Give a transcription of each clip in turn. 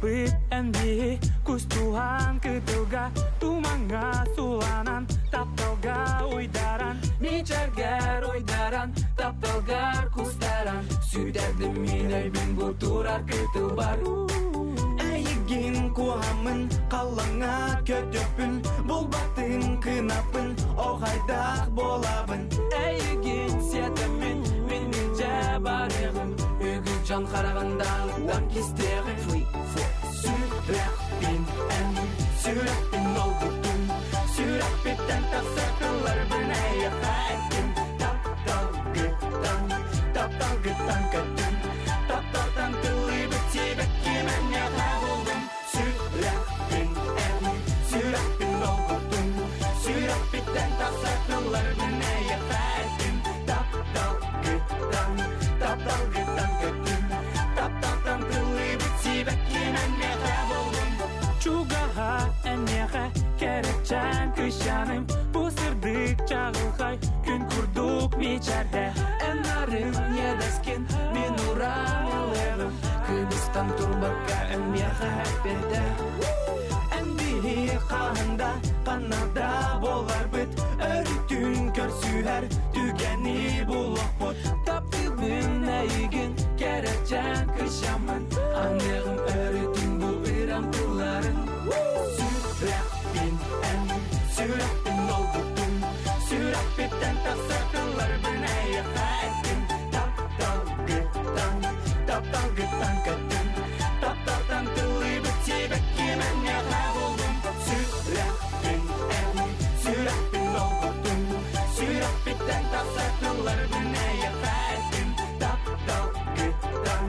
Буоллахпыт эн биһи кустуһан кытылга Тумаҥҥа суланан тапталга уйдаран Мичэргэр уйдаран тапталгар кустаран Сүтэрдим мин өйбүн бу турар кытылбар Эйигин куһаммын халлаҥҥа көтөппүн Булбатын кынаппын охайдаах буолабын Эйигин сиэтэммин мин илдьэ барыаҕым Үгүс дьон хараҕындаҕыттан кистиэҕим Сүрэхпин эн сүрэхпин олбуттун Сүрэхпиттэн тахсар тылларбын эйиэхэ эттим Тапталгыттан, тапталгыттан көттүм Тапталтан тыллыыбыт сибэкки мэнньэхэ буллум Сүрэхпин эн сүрэхпин олбуттун Сүрэхпиттэн тахсар тылларбын эйиэхэ эттим Тапталгыттан, тапталгыттан көттүм Тапталтан тыллыыбыт сибэкки мэнньэхэ буллум Чугаһа эйиэхэ кэрэчээн кыысчааным Бу сырдык чаҕылхай күн курдук мичээрдэ Эн нарын иэдэскин мин ураан ылыаҕым Кыбыстан турбакка эн миэхэ эппиэтэ Эн биһи хаһан да ханна да буоларбыт Өрүтүн көрсүһэр түгэни булуохпут Таптыыбын эйигин кэрэчээн кыысчааммын Аныаҕым өрүтүн бу ырам тылларын Сүрэхпин эн сүрэхпин долгуттун Сүрэхпиттэн тахсар тылларбын эйиэхэ эттим Тапталгыттан, тапталгыттан көттүм Тапталтан тыллыыбыт сибэкки мэнньэхэ буллум Сүрэхпин эн сүрэхпин долгуттун Сүрэхпиттэн тахсар тылларбын эйиэхэ эттим Тапталгыттан,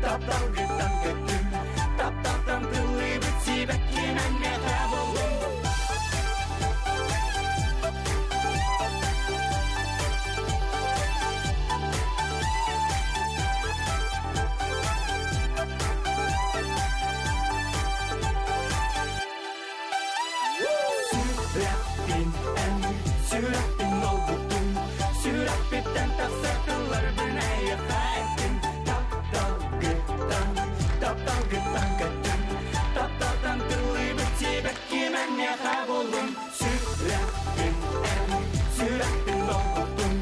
тапталгыттан көттүм Тапталтан тыллыыбыт сибэкки мэнньэхэ буллум Сүрэхпин эн сүрэхпин олбуттун Сүрэхпиттэн тахсар тылларбын эйиэхэ эттим Тапталгыттан, тапталгыттан көттүм Тапталтан тыллыыбыт сибэкки мэнньэхэ буллум Сүрэхпин эн сүрэхпин олбуттун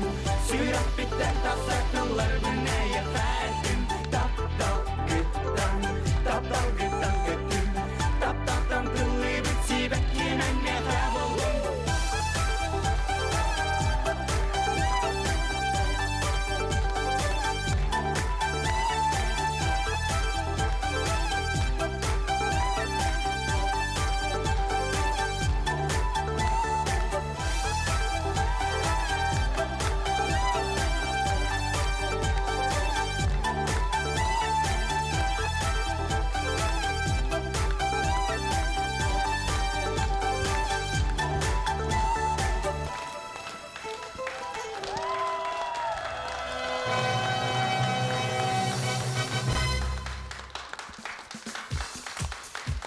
Сүрэхпиттэн тахсар тылларбын эйиэхэ эттим Тапталгыттан, тапталгыттан көттүм Тапталтан тыллыыбыт сибэкки мэнньэхэ буллум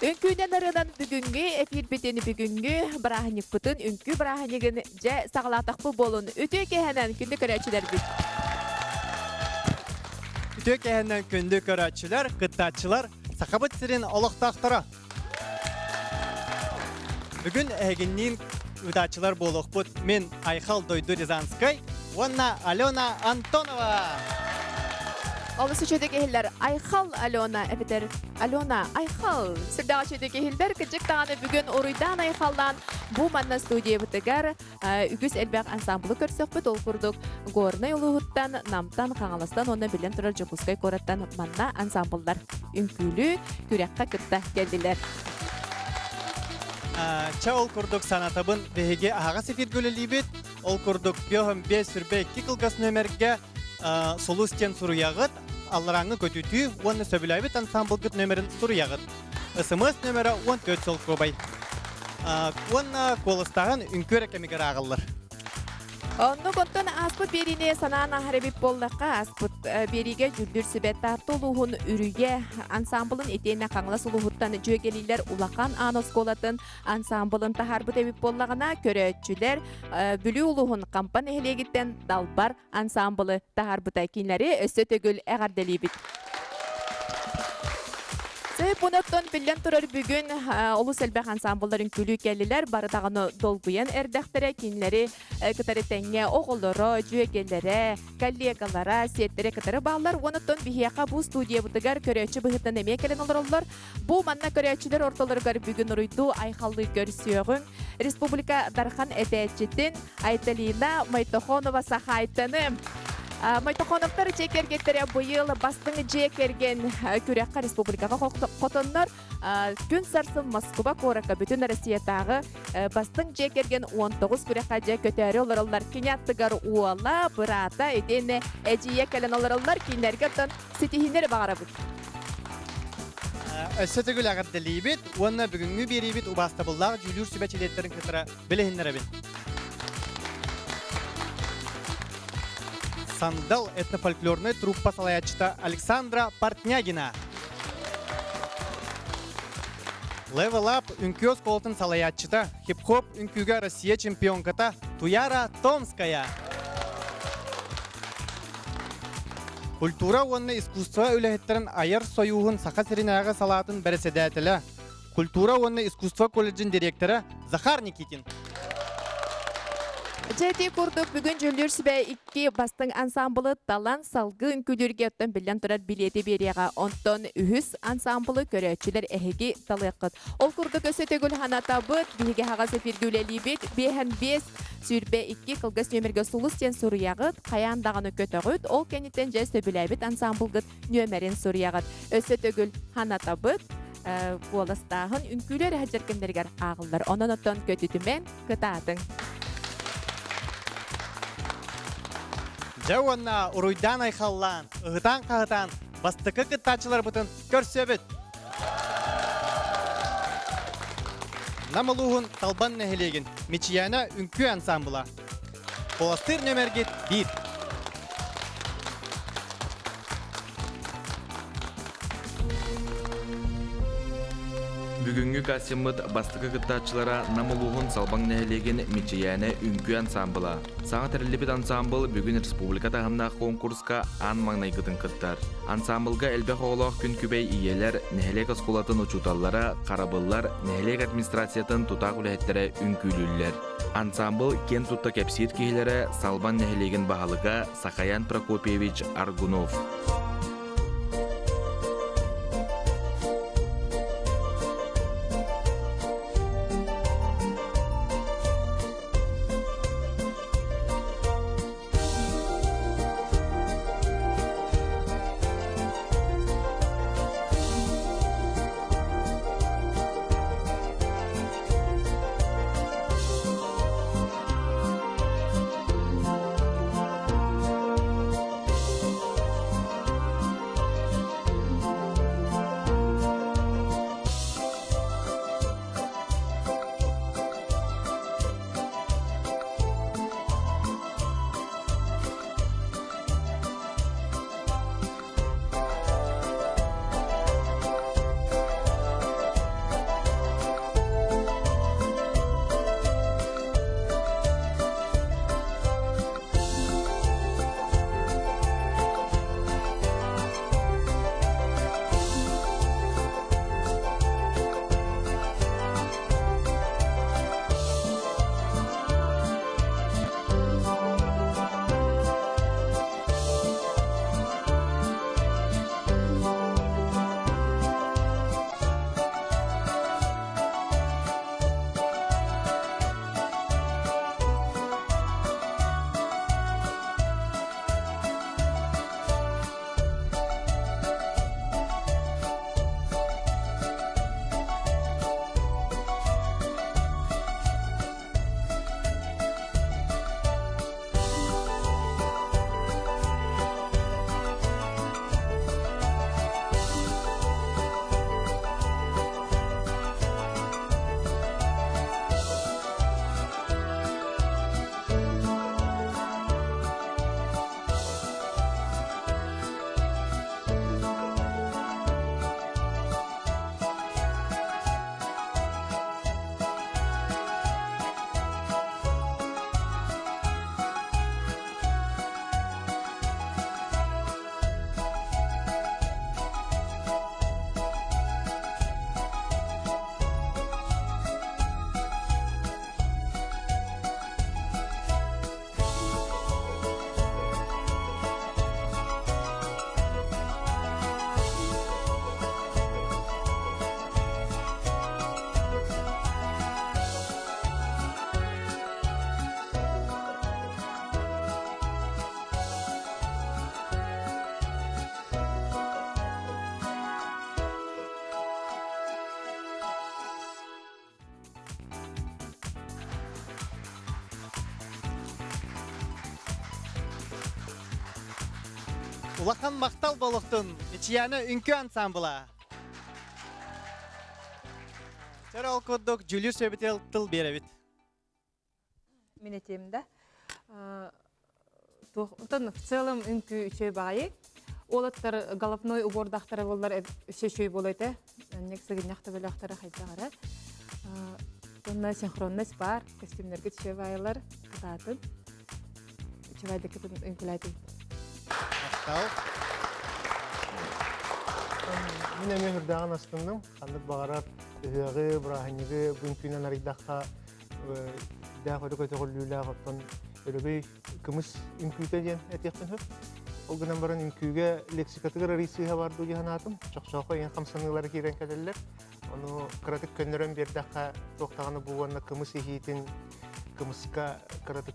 Үҥкүүнэн ырыанан бүгүҥҥү эфирбитин бүгүҥҥү бырааһынньыкпытын үҥкүү бырааһынньыгын дьэ саҕалаатахпыт буолун. Үтүө киэһэнэн күндү көрөөччүлэрбит. Үтүө киэһэнэн күндү көрөөччүлэр, кыттааччылар, Сахабыт сирин олохтоохторо. Бүгүн эһигинниин ыытааччылар буолуохпут мин Айхал Дойду Рязанскай уонна Алена Антонова. Олус үчүгэй киһилэр Айхал Алена эбэтэр Алена Айхал сүрдээх үчүгэй киһилэр кырдьык даҕаны бүгүн уруйдаан айхаллаан бу манна студиябытыгар үгүс элбэх ансамблы көрсөхпүт ол курдук Горнай улууһуттан Намтан Хаҥаластан уонна биллэн турар Дьокуускай куораттан манна ансамбллар үҥкүүлүү күрэххэ кытта кэллилэр. Чэ ол курдук санатабын биһиги аһаҕас эфиргэ үлэлиибит. Ол курдук 5 52 кылгас нүөмэргэ Сулус диэн суруйаҕыт, алларааҥҥы көтүтүү уонна сөбүлээбит ансамблгыт нүөмэрин суруйаҕыт. СМС нүөмэрэ 14 солкуобай. Уонна куоластааһын үҥкүү эрэ кэмигэр ааҕыллар. Оннук онтон ааспыт биэриини санаан аһар эбит буоллахха, ааспыт биэриигэ Дьүллүр сүбэ Таатта улууһун Үрүйэ ансамблын итиэннэ Хаҥалас улууһуттан дьүөгэлиилэр Улахан Аан оскуолатын ансамблын таһаарбыт эбит буоллаҕына, көрөөччүлэр Бүлүү улууһун Хампа нэһилиэгиттэн Далбар ансамблы таһаарбыта. Кинилэри өссө төгүл эҕэрдэлиибит. Сөп онон биллэн турар бүгүн олус элбэх ансамбллар үҥкүүлүү кэллилэр. Бары даҕаны долгуйан эрдэхтэрэ. Кинилэри кытары тэҥҥэ оҕолоро, дьүөгэлэрэ, коллегалара, сиэттэрэ кытары бааллар. Онон биһиэхэ бу студиябытыгар көрөөччү быһыытынан эмиэ кэлэн олороллор. Бу манна көрөөччүлэр ортолоругар бүгүн уруйдуу айхаллыы көрсүөҕүҥ. Республика Дархан этээччитин Айталина Мойтохонова Сахаайтаны Мойтохоновтар дьиэ кэргэттэрэ быйыл бастыҥ дьиэ кэргэн күрэххэ республикаҕа хотоннор күн сарсын Москва куоракка бүтүн Россиятааҕы бастыҥ дьиэ кэргэн 19 күрэххэ дьэ көтөөрү олороллор. Кини аттыгар уола, быраата итиэннэ эдьиийэ кэлэн олороллор. Кинилэргэ оттон ситиһиини эрэ баҕарабыт. Өссө төгүл эҕэрдэлиибит уонна бүгүҥҥү биэриибит убаастабыллаах дьүүлүүр сүбэ чилиэттэрин кытары билиһиннэрэбин. Сандал этнофольклорнай труппа салайааччыта Александра Портнягина. Level Up үҥкүү оскуолатын салайааччыта, хип-хоп үҥкүүгэ Россия чемпионката Туяра Томская. Культура уонна искусство үлэһиттэрин айар сойууһун Саха сиринээҕи салаатын бэрэссэдээтэлэ, Культура уонна искусство колледжын дириэктэрэ Захар Никитин. Дьэ ити курдук бүгүн дьүүллүүр сүбэ икки бастыҥ ансамблы талан салгыы үҥкүүлүүргэ оттон биллэн турар билиэти биэриэҕэ. Онтон үһүс ансамблы көрөөччүлэр эһиги талыаххыт. Ол курдук өссө төгүл санатабыт, биһиги аһаҕас эфиргэ үлэлиибит. Биэһэн биэс 22 кылгас нүөмэргэ сулус диэн суруйаҕыт, хайаан даҕаны көтөҕүт, ол кэнниттэн дьэ сөбүлээбит ансамблгыт нүөмэрин суруйаҕыт. Өссө төгүл санатабыт, куоластааһын үҥкүүлэр эһэ кэмнэригэр ааҕыллар. Онон оттон көтүтүмэн, кытаатыҥ. Дьэ уонна уруйдаан айхаллаан, ыһытаан-хаһытаан бастакы кыттааччыларбытын көрсөбүт. Нам улууһун Талбан нэһилиэгин Мичийээнэ үҥкүү ансамбла. Куоластыыр нөмэргит биир. Бүгүҥҥү кастиҥмыт бастакы кыттааччылара Нам улууһун Салбаҥ нэһилиэгин Мичийээнэ үҥкүү ансаамбыла. Саҥа тэриллибит ансаамбыл бүгүн республика таһымнаах конкурска аан маҥнайгытын кыттар. Ансаамбылга элбэх оҕолоох күн күбэй ийэлэр, нэһилиэк оскуолатын учууталлара, харабыллар, нэһилиэк администрациятын тутаах үлэһиттэрэ үҥкүүлүүллэр. Ансаамбыл киэн тутта кэпсиир киһилэрэ Салбан нэһилиэгин баһылыга Сахаян Прокопьевич Аргунов. Улахан махтал буолуохтун Мичийээнэ үҥкүү ансамбла. Чэр ол курдук Дьүлүр сөбүтэл тыл биэрэбит. Мин этиэм да. Онтон в целом үҥкүү үчүгэй баҕайы. Уолаттар головной убордахтара буоллар өссө үчүгэй буолуо этэ. Оннук сыгынньах төбөлөөхтөрө хайдах эрэ. Уонна синхронность баар, костюмнаргыт үчүгэй баайылар, кытаатын. Үчүгэйдик үҥкүүлээтигит. Махтал. Мин эмиэ үрдээҕин астынным. Ханнык баҕарар ыһыаҕы, бырааһынньыгы бу үҥкүүнэн арыйдахха сүрдээх өрө көтөҕүллүүлээх оттон өрөгөй кымыс үҥкүүтэ диэн этиэхпин сөп. Ол гынан баран үҥкүүгэ лексикатыгар арый сыыһа бар дуу дии санаатым. Чохчоохо ийэн хамсаныылара киирэн кэлэллэр. Ону кыратык көннөрөн биэрдэххэ туох даҕаны бу уонна кымыс иһиитин кымыска кыратык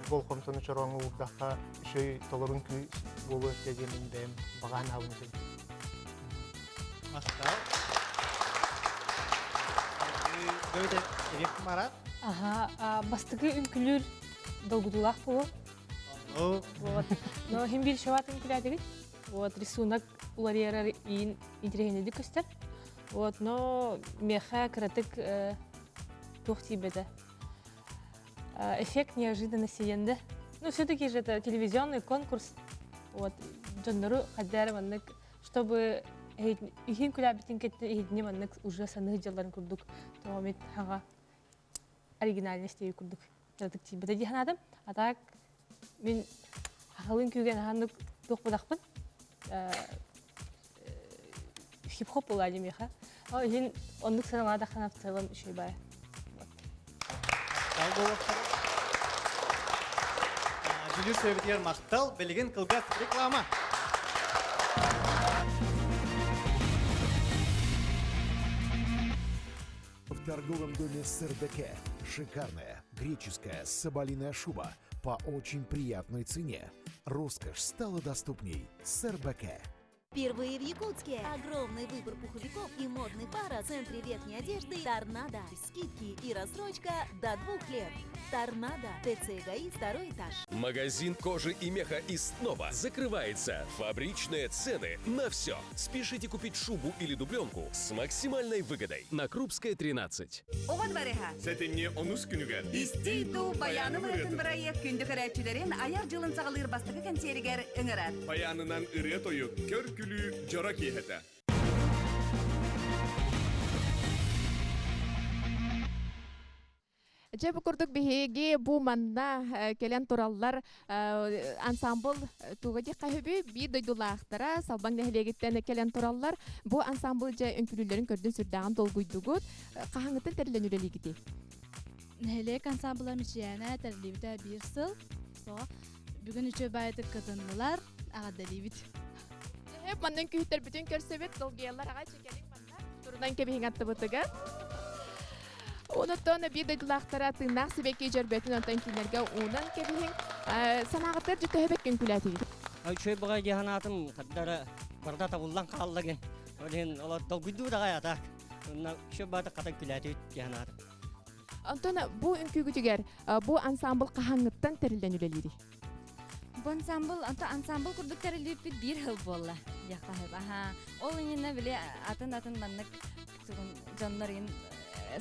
болҕомтону чорооҥҥо уурдахха үчүгэй толору үҥкүү буолуо этэ диэн мин бэйэм баҕа санаабын этэбин. Махтал. Марат. Аха, бастакы үҥкүлүүр долгутуулаах буолуо. Вот. Но хим бир шават үҥкүлээтигит. Вот рисунок уларыйарар иин интириэһинэйдик көстөр. Вот, но меха кыратык туох тиийбэтэ. Эффект неожиданности диэн Ну, все-таки же это телевизионный конкурс. Вот, дьоннору хайдары маннык чтобы иһин күлээбитин кэттэ иһитини маннык уже саныы дьалларын курдук тоҕомит хаҥа оригинальность курдук кыратык тиийбэтэ дии санаатым. А так мин хахалын күүгэн аһаннык туох будахпын хип-хоп буолаа дии миэхэ. Ол иһин оннук саналаадаххына в целом үчүгэй баайа. Дьүлүр сөбүтүгэр махтал, билигин кылгас реклама. В торговом доме СРДК шикарная греческая соболиная шуба по очень приятной цене. Роскошь стала доступней с РБК. Впервые в Якутске огромный выбор пуховиков и модных пар в центре верхней одежды «Торнадо». Скидки и рассрочка до 2 лет. «Торнадо». ТЦ ГАИ, второй этаж. Магазин кожи и меха и снова закрывается. Фабричные цены на все. Спешите купить шубу или дубленку с максимальной выгодой. На Крупская, 13. Оҕо дыбарыһа. Сэтинньи онус күнүгэр. Истии дуу баяным ырыатын бырайыак күндү көрөөччүлэрин айар дьылын саҕалыыр бастакы кэнсиэригэр ыҥырар. Баянынан ырыа-тойук, көр-күлүү дьоро киэһэтэ. Дьэ бу курдук биһиги бу манна кэлэн тураллар ансамбл туга диэххэ үһүбүй биир дойдулаахтара Салбаҥ нэһилиэгиттэн кэлэн тураллар. Бу ансамбл дьэ үҥкүүлүүллэрин көрдүн сүрдээҕин долгуйдугут. Хаһаҥҥыттан тэриллэн үлэлиигитий? Нэһилиэк ансамбла Мичийээнэ тэриллибитэ биир сыл. Со бүгүн үчүгэй баайытык кытыннылар, аҕардалиибит. Эп маннын күүттэрбитин көрсөбүт, долгуйаллар аҕай чекелиҥ манна турунан кэбиһиҥ аттыбытыгар. Онуттан биир дойдулаахтара тыыннаах сибэкки дьөрбөтүн онтон кинилэргэ уунан кэбиһиҥ. Санааҕыттар дьэ төһө бэккин күлээтигит? Үчүгэй баҕай дии санаатым, хардара барыта табыллан хаалла диэн. Ол иһин олор долгуйдуу даҕай атаак. Онно үчүгэй баҕата хатан күлээтибит дии санаатым. Онтон бу үҥкүүгүтүгэр бу ансамбл хаһааҥҥыттан тэриллэн үлэлиирий? Бу ансамбл, онто ансамбл курдук тэриллибиппит биир сыл буолла диэххэ сөп. Аһаа. Ол иннинэ били атын-атын маннык дьоннор иһин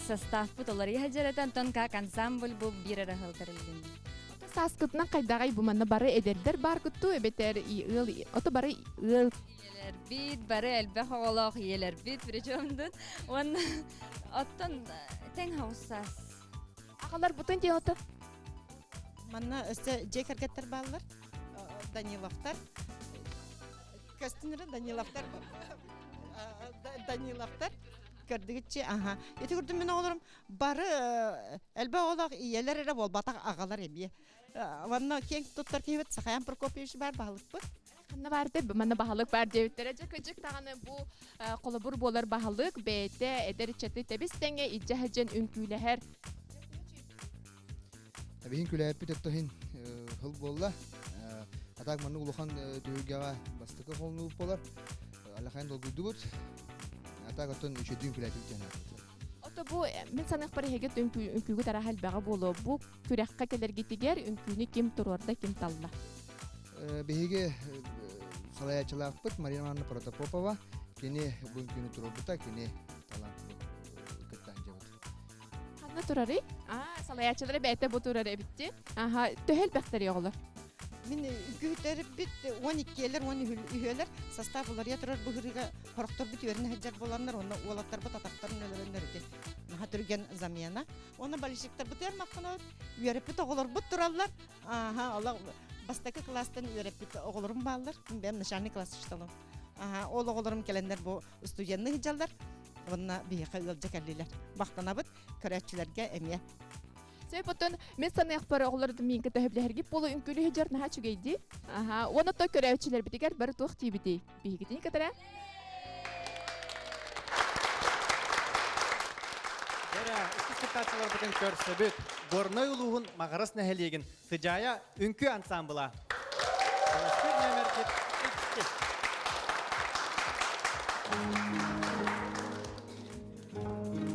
составпыт уларыйа сылдьар этэ, онтон как ансамбль бу биир эрэ сыл тэриллин. Сааскытынан хайдаҕай бу манна бары эдэрдэр баар куттуу эбэтэр ыал ото бары ыал Ийэлэрбит, бары элбэх оҕолоох ийэлэрбит, причем тут уонна оттон тэҥ хаус саас. Аҕалар бутун диэн ото Манна өссө дьиэ кэргэттэр бааллар. Даниловтар. Көстүнэрэ Даниловтар. Даниловтар. Көрдүгүтчи, аха. Ити курдук мин оҕолорум бары элбэх оҕолоох ийэлэр эрэ буолбатах аҕалар эмиэ. Манна киэҥ туттар киһибит Сахаян Прокопьевич баар баһылыкпыт. Ханна баарда манна баһылык баар диэбиттэрэ. Дьэ кыдьык даҕаны бу холобур буолар баһылык бэйэтэ эдэр ыччаты тэбис тэҥэ илдьэ сылдьан үҥкүүлэһэр. Биһин күлээппит өттөһин хыл буолла. Атак маннык улахан түһүлгэҕэ бастакы холнуубут болар. Алахайн долгуйдубут. Атак оттон үчүдүүн күлээтибит диэн Ото бу мин саныахпар эһиги үҥкүүгүт араһа элбэҕэ буолуо. Бу күрэххэ кэлэргитигэр үҥкүүнү ким туруорда, ким талла? Биһиги Салайааччылаахпыт Марина Ивановна Протопопова кини бу үҥкүүнү туруорбута, кини талан кытта сылдьабыт. Ханна турарый? Аа, салайааччылара бэйэтэ бу турар эбитти. Аха, төһө элбэхтэрий оҕолор? Мин үҥкүүһүттэрбит 12-лэр, 13-үһүөлэр состав уларыйа турар быһырыыга хорохторбут үөрэнэ сылдьар буоланнар, уонна уолаттарбыт атахтарын өлөрөннөр ити наһаа түргэн замена. Уонна болельщиктарбытыгар махтанабыт, үөрэппит оҕолорбут тураллар. Аха, олох бастакы класстан үөрэппит оҕолорум бааллар. Бэйэм начальный класс учителым. Аха, ол оҕолорум кэлэннэр бу студенны сылдьаллар. Уонна биһиэхэ ыалдьа кэллилэр. Махтанабыт көрөөччүлэргэ эмиэ. Сөп оттон мен саныахпар оҕолор миин кытта сөбүлэһэргит буолу үҥкүүлү сылдьар наһаа үчүгэйдии. Аха, уонна то көрөөччүлэрбитигэр бары туох диибитий? Биһигитин кытара. Дэрэ, иккис кыттааччыларбытын көрсөбүт. Горнай улууһун Маҕарас нэһилиэгин Сыдьаайа үҥкүү ансаамбыла. Баластыыр нүөмэргит иккис.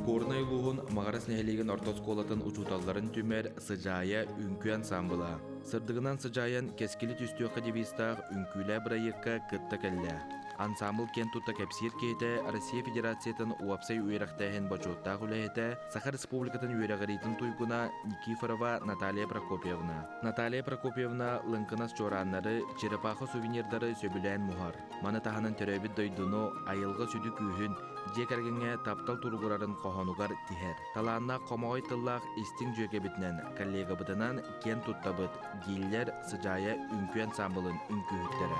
Горнай улууһун Маҕарас нэһилиэгин орто оскуолатын учууталларын түмэр Сыдьаайа үҥкүү ансаамбыла. Сырдыгынан сыдьаайан кэскили түстүөххэ девизтаах үҥкүүлээ бырайыакка кытта кэллэ. Ансаамбыл киэн тутта кэпсиир киһитэ Россия Федерациятын уопсай үөрэхтээһин бочуоттаах үлэһитэ, Саха Республикатын үөрэҕириитин туйгуна Никифорова Наталья Прокопьевна. Наталья Прокопьевна лыҥкынас чуорааннары, черепаха сувенирдары сөбүлээн муһар. Маны таһынан төрөөбүт дойдуну, айылҕа сүдү күүһүн, дьиэ кэргэҥҥэ таптал туругурарын хоһоонугар тиһэр. Талааннаах хомоҕой тыллаах истиҥ дьүөгэбитинэн, коллегабытынан киэн туттабыт, дииллэр Сыдьаайа үҥкүү ансаамбылын үҥкүүһүттэрэ.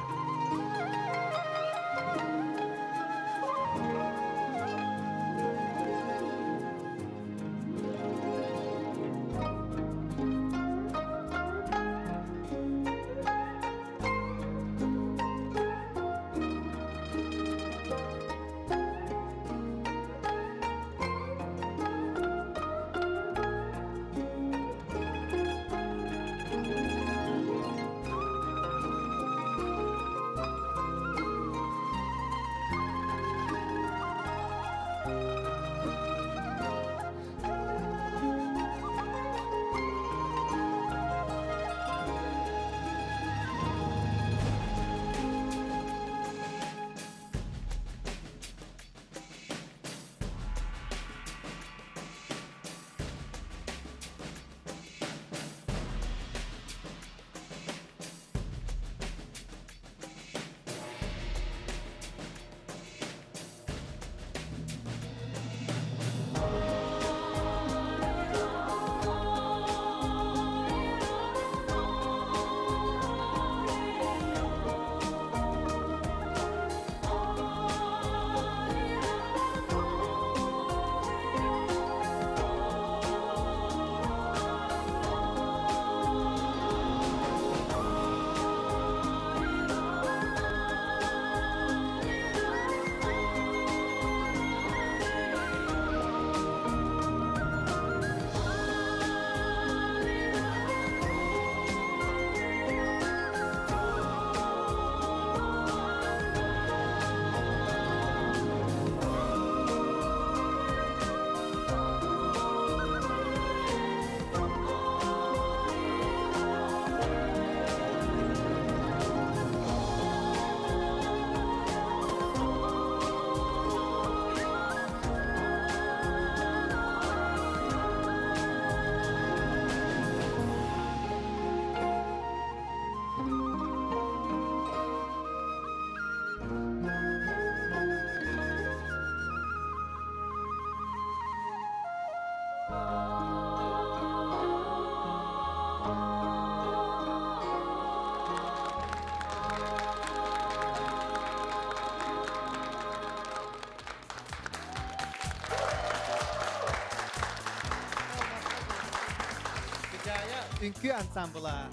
Сыдьаайа үҥкүү ансамбла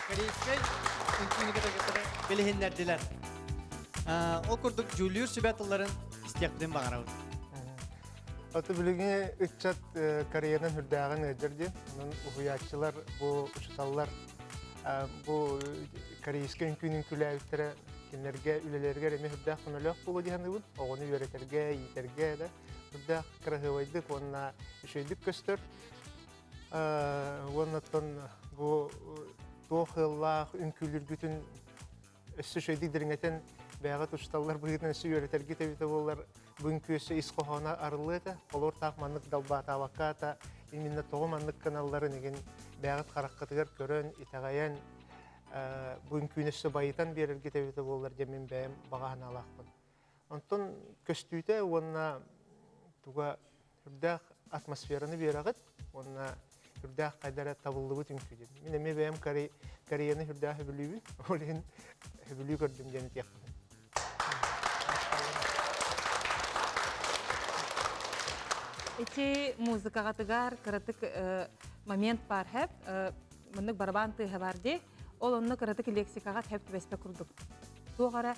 корейскай үҥкүүнү кытары билиһиннэрдилэр. Ол курдук дьүүллүүр сүбэ тылларын истиэхпитин баҕарабыт. Аты билиҥҥи ыччат Кореянан үрдээҕин ыалдьар диэн. Онон уһуйааччылар, бу учууталлар бу корейскай үҥкүүнү үҥкүүлээбиттэрэ кинилэргэ үлэлэригэр эмиэ үрдээх көмөлөөх буолуо дии саныыбын. Оҕону үөрэтэргэ, иитэргэ да үрдээх кыраһыабайдык уонна үчүгэйдик көстөр. Уонна оттон бу туох ыаллаах үҥкүүлүүргүтүн Өссө үчүгэйдик дириҥэтэн бэйэҕит учууталлар быһыытынан өссө үөрэтэргит эбитэ буоллар, бу үҥкүү өссө ис хоһооно арыллыа этэ. Холобур таах маннык далбаатаабакка аата именно тоҕо маннык гыналларын игин бэйэҕит хараххытыгар көрөн, итэҕэйэн бу үҥкүүнү өссө байытан биэрэргит эбитэ буоллар диэн мин бэйэм баҕа санаалаахпын. Онтон көстүүтэ уонна туга үрдээх атмосфераны биэрэҕит уонна үрдээх хайда эрэ табыллыбыт үҥкүү диэн. Мин эмиэ бэйэм Кореяны үрдээх сөбүлүүбүн, ол иһин сөбүлүү көрдүм диэн этиэхпин. Ити музыкаҕатыгар кыратык момент баар хэп, мыннык барабан тыаһа бар дии. Ол онно кыратык лексикаҕа хэп түбэспэ курдук. Туох эрэ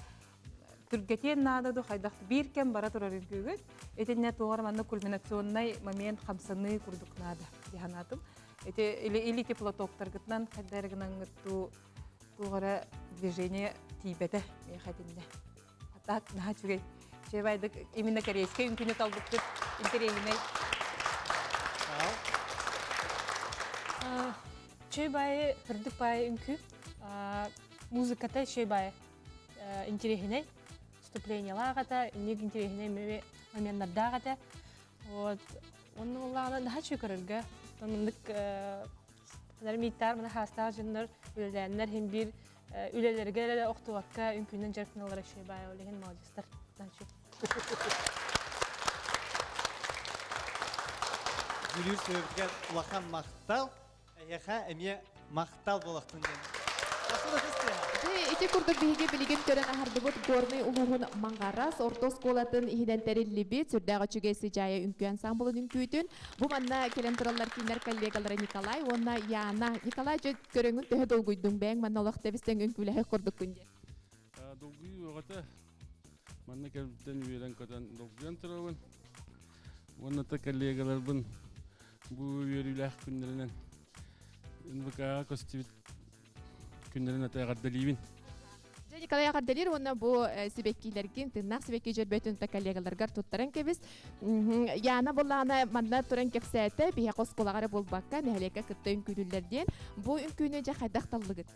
түргэтиэн наада ду хайдах биир кэм бара турар үҥкүүгүт. Итиннэ туох эрэ маннык кульминационнай момент хамсаныы курдук наада дии санаатым. Ити или или теплотоктаргытынан хайда эрэ гынаңҥыт туу туох эрэ движение тиийбэтэ миэхэ итиннэ. А так наһаа үчүгэй. Чебайдык именно корейскай үҥкүүнү талбыккыт интэриэһинэй. Чөй баайы, үрдүк баайы үҥкүү. Музыката чөй баайы интэриэһинэй. Вступлениелаах этэ, инник интэриэһинэй моменнардаах этэ. Вот. Онно буоллаҕына наһаа үчүгэй көрөргө. Оннук мииттаар мына хаастаах дьоннор үлэлээннэр иһин биир үлэлэргэ эрэ охтубакка үҥкүүнэн дьарыктаналлара үчүгэй баайы ол иһин маладьыстар. Дьүүлүүр сүбэбитигэр улахан махтал. Эйиэхэ эмиэ махтал буолахтын диэн. Ити курдук биһиги билигин көрөн аһардыбыт Горнай улууһун Маҥарас орто оскуолатын иһинэн тэриллибит сүрдээх үчүгэй сыдьаайа үҥкүү ансаамбылын үҥкүүтүн бу манна кэлэн тураллар кинилэр коллегалара Николай уонна Яна. Николай дьэ көрөҥүн төһө долгуйдуҥ бэйэҥ манна олох тэбистэн үҥкүүлэһэх курдуккун диэн. Долгуйуу өҕөтө манна кэлбиттэн үөрэн-көтөн долгуйан турабын. Уонна та коллегаларбын бу үөрүүлээх күннэринэн НВК-ҕа көстүбүт күннэрин ата эҕэрдэлиибин. Дьэ, Николай эҕэрдэлиир уонна бу сибэккилэргин, тыыннаах сибэкки дьөрбөтүн та коллегаларгар туттаран кэбис. Яна буллаҕына манна туран кэпсээтэ, биһиэхэ оскуолаҕа эрэ буолбакка, нэһилиэккэ кытта үҥкүүлүүллэр диэн. Бу үҥкүүнү дьэ хайдах таллыгыт?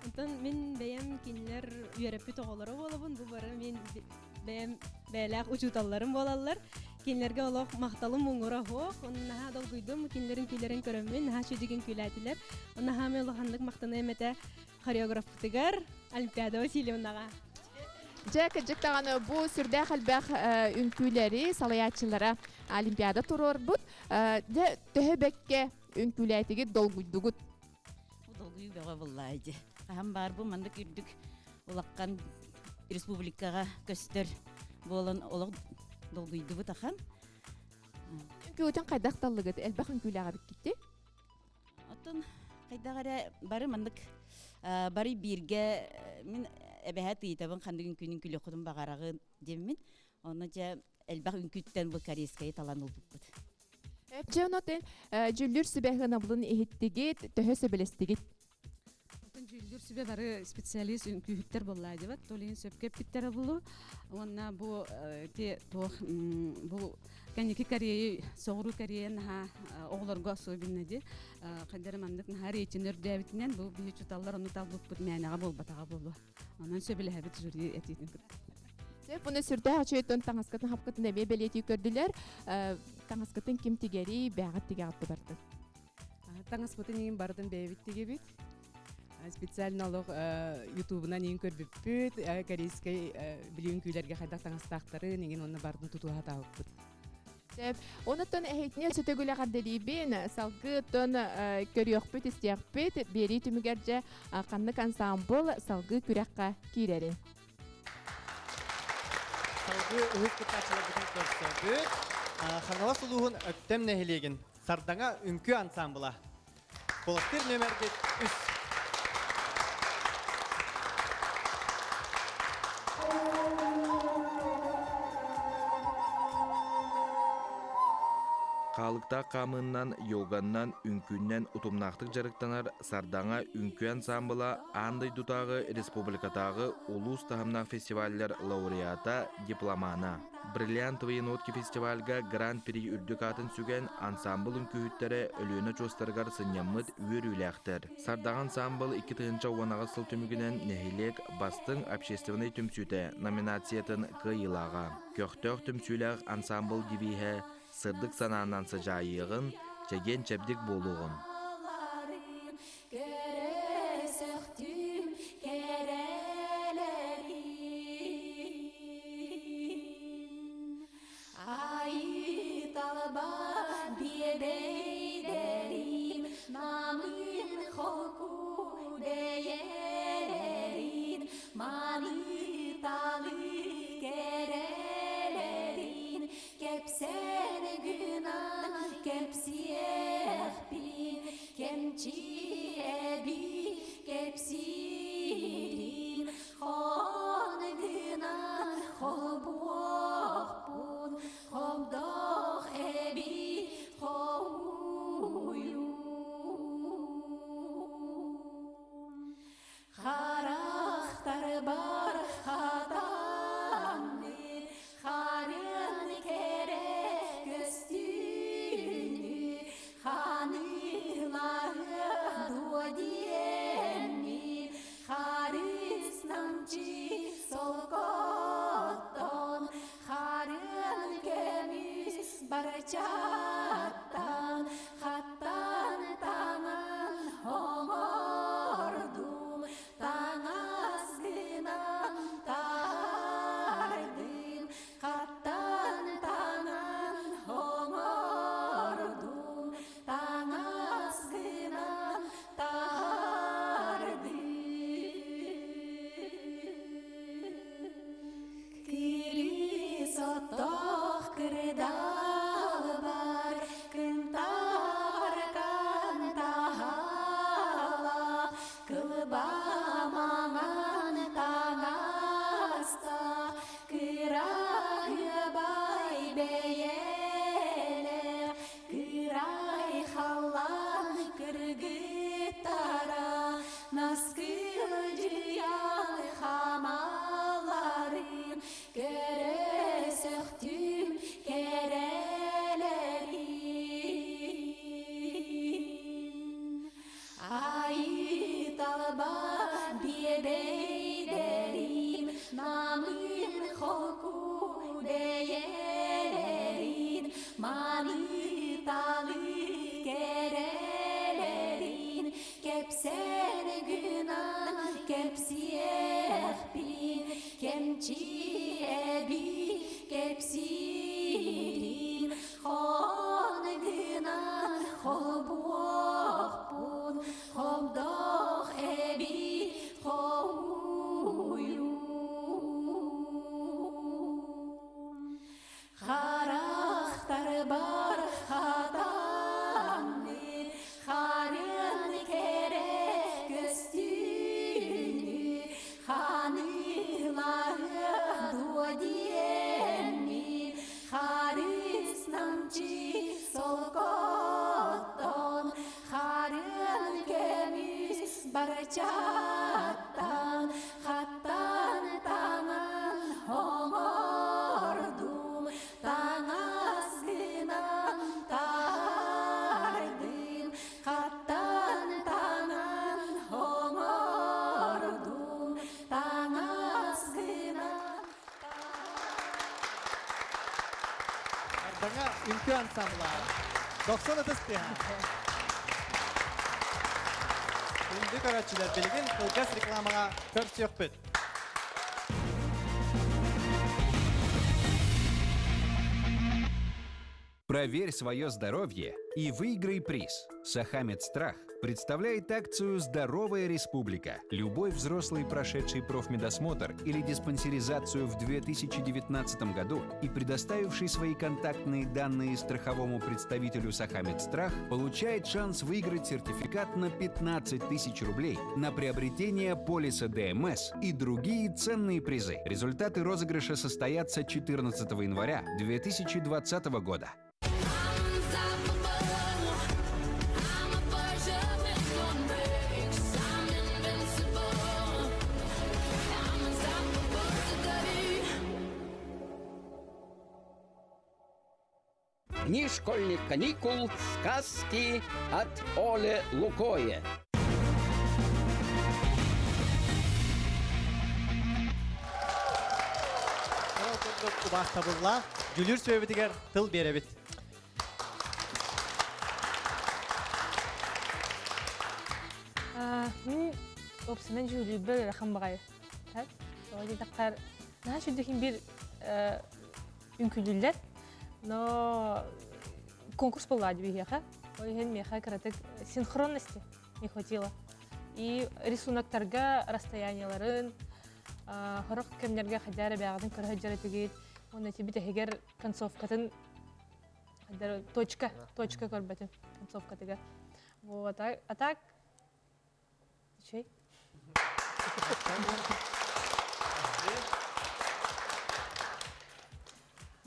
Онтон мин бэйэм кинилэр үөрэппит оҕолоро буолабын. Бу бары мин бэйэм бэйэлээх учууталларым буолаллар. Кинилэргэ олох махталым муҥура суох. Наһаа долгуйдум. Кинилэрин күлэрин көрөммүн, наһаа үчүгэй күлээтилэр. Наһаа мен улаханнык махтаныам этэ хореографпытыгар Олимпиада Васильевнаҕа. Дьэ, кырдьык даҕаны бу сүрдээх элбэх үҥкүүлэри салайааччылара Олимпиада туруорбут. Дьэ, төһө бэккэ үҥкүүлээтигит, долгуйдугут? Долгуйуу бөҕө буллаа ити. Хаһан баар бу маннык үрдүк улахан республикаҕа көстөр буолан олох долгуйдубут ахан. Үҥкүүтүн хайдах таллыгыт? Элбэх үҥкүүлээх эбиккитти? Оттон хайдах эрэ бары маннык бары бииргэ мин эбэһээт ыйытабын ханнык үҥкүүнүн күлүөххүтүн баҕараҕын диэммин. Онно дьэ элбэх үҥкүүттэн бу корейскайы талан ылбыппыт. Дьэ, онон дьүүллүүр сүбэ сыанабылын иһиттигит, төһө сөбүлэстигит? Оттон дьүүллүүр сүбэ бары специалист үҥкүүһүттэр буоллаа дебат, то иһин сөпкө эппиттэрэ булу. Уонна бу те туох бу кэнники Корея, соҕуруу Корея наһаа оҕолорго особенно ди хайдары маннык наһаа рейтин өрдөөбүтүнэн бу биһи учууталлар ону талбыппыт мээнэҕэ буолбатаҕа буолуо. Онон сөбүлэһэбит жюри этиитин кытта. Сөп, бұны сүрдээх үчүгэйтэн таҥаскытын хапкытын эмиэ бэлиэтии көрдүлэр. Таҥаскытын ким тигэрий, бэҕит тигэҕит бардын. Таҥаспытын иин барытын бэйэбит тигибит. Специально олох ютубунан иин көрбүппүт, корейскай билиин күүлэргэ хайдах таҥастаахтарын иҥин уонна бардын тутуһа таабыппыт. Сөп. Онуттан эһитине сөтөгүл эҕэрдэлиибин, салгыы көрүөхпүт, истиэхпит, биэрии түмүгэр дьэ ханнык ансаамбыл салгыы күрэххэ киирэрин. Салгыы үһүс кыттааччыларбытын көрсөбүт. Хаҥалас улууһун Өктөм нэһилиэгин Сардаҥа үҥкүү ансаамбыла. Куластыр нөмэргит үс. Хаалыктаах хаамыыннан, йоганнан, үҥкүүннэн утумнаахтык дьарыктанар Сардаҥа үҥкүү ансаамбыла аан дойдутааҕы, республикатааҕы улуус таһымнаах фестиваллар лауреата, дипломана. Бриллиантовые нотки фестивальга Гран-при үрдүк аатын сүгэн ансаамбыл үҥкүүһүттэрэ Өлүөнэ очуостарыгар сынньаммыт үөрүүлээхтэр. Сардаҥа ансаамбыл 2018 сыл түмүгүнэн нэһилиэк бастыҥ общественнай түмсүүтэ номинациятын кыайыылааҕа. Көхтөөх түмсүүлээх ансаамбыл девиһэ сырдык санаанан сыдьаайыаҕын, чэгиэн-чэбдик буолуоҕун. Кэпсээн гынан кэпсиэхпин, кэмчи эбии кэпсиирин, хон гынан холбуохпун, хобдох эбии хоһуйум. Харахтарбар хатанны, харын кэрэ көстүүнү, ханыылаһы дуо диэммин, харыс намчы солкоттон, харын көмүс барчаттан, Хаттан таҥан оҥордум, таҥас гынан таһаардым. Хаттан таҥан оҥордум, таҥас гынан таһаардым. Кири соттох кырдал бар, кынтар кантаһала, кылба маҥан таҥаста, кырай бэйэлээх, кырай халлаан кыргыттара, Наскылдьыйан хамаларым, көрө сөхтүм кэрэлэрин. Айыы талба биэбэйдэрим, намын холку бэйэлэрин, маны талы кэрэлэрин, Кэпсээн гынан кэпсиэхпин, кэмчи эбии кэпсиирин, хон гынан холбуохпун, хобдох эбии хоһуйум. Харахтарбар хатанны, харын кэрэ көстүүнү, ханыылаһы дуо диэммин, харыс намчы солкоттон, харын көмүс барчаттан, Хаттан таҥан оҥордум, таҥас гынан таһаардым. Хаттан таҥан оҥордум, таҥас гынан Ардаҥа үҥкүү ансамбла. 90 ытыс тыаһа. Күндү көрөөччүлэр, билигин кылгас рекламаҕа көрсүөхпүт. Проверь свое здоровье и выиграй приз. Сахамед Страх представляет акцию «Здоровая республика». Любой взрослый, прошедший профмедосмотр или диспансеризацию в 2019 году и предоставивший свои контактные данные страховому представителю Сахамед Страх, получает шанс выиграть сертификат на 15 тысяч рублей на приобретение полиса ДМС и другие ценные призы. Результаты розыгрыша состоятся 14 января 2020 года. unstoppable. I'm a Porsche with no brakes. I'm invincible. I'm unstoppable today. Дни школьных каникул сказки от Оле Лукое. Убаастабыллаах Дьүлүр сүөбүтүгэр тыл биэрэбит. Мин опсынан дьүүлүүрбэр ыарахан баҕайы. Тоҕо диэтэххэ, наһаа сүрдүкүн биир үҥкүүлүүллэр. Но конкурс буолла биһиэхэ. Ол иһин миэхэ кыратык синхронности не хватило. И рисуноктарга расстояниеларын, хорох кэмнэргэ хайдаар эбээҕитин көрө сылдьар этигит. Уонна ити бүтэһигэр концовкатын точка, точка көрбөтүм концовкатыгар. Вот, а так Чэй.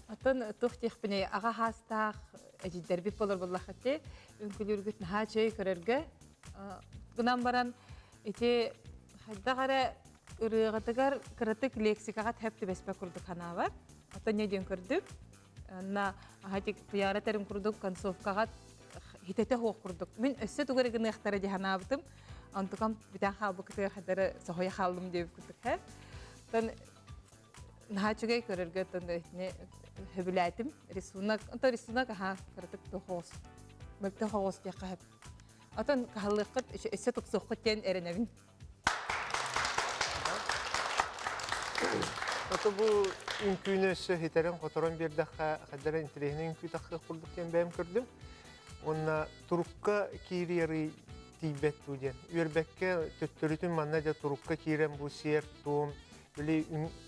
Атын тух диэхпиний аҕа хаастаах эдьиийдэрбит буолар буоллаххыт үҥкүлүүргүт наһаа чэй көрөргө гынан баран ити хайдах эрэ ырыаҕытыгар кыратык лексикаҕа тэп түбэспэт курдук санаабар оттон не диэн көрдүм на аһатик туйаара тэрим курдук концовкаҕа хитэтэ суох курдук мин өссө тугу эрэ гыныахтара дии санаабытым онтукам бүтэн хаалбыкытыгар хадары соһуйа хааллым диэбит курдук һэ тон наһаа үчүгэй көрөргө тон итини сөбүлээтим рисунок онто рисунок аха кыратык тоҕоос мөлтөх оҕус диэххэ сөп отон каһаллыаххыт өссө тупсуоххут диэн эрэнэбин. Ото бу үҥкүүнү өссө хитэрэн-хоторон биэрдэххэ, хайдара интэриэһинэй үҥкүү тахсыах курдук диэн бэйэм көрдүм. Уонна турукка киириэри тиийбэт дуу диэн. Үөрбэккэ төттөрүтүн манна дьэ турукка киирэн бу сиэр-туом, били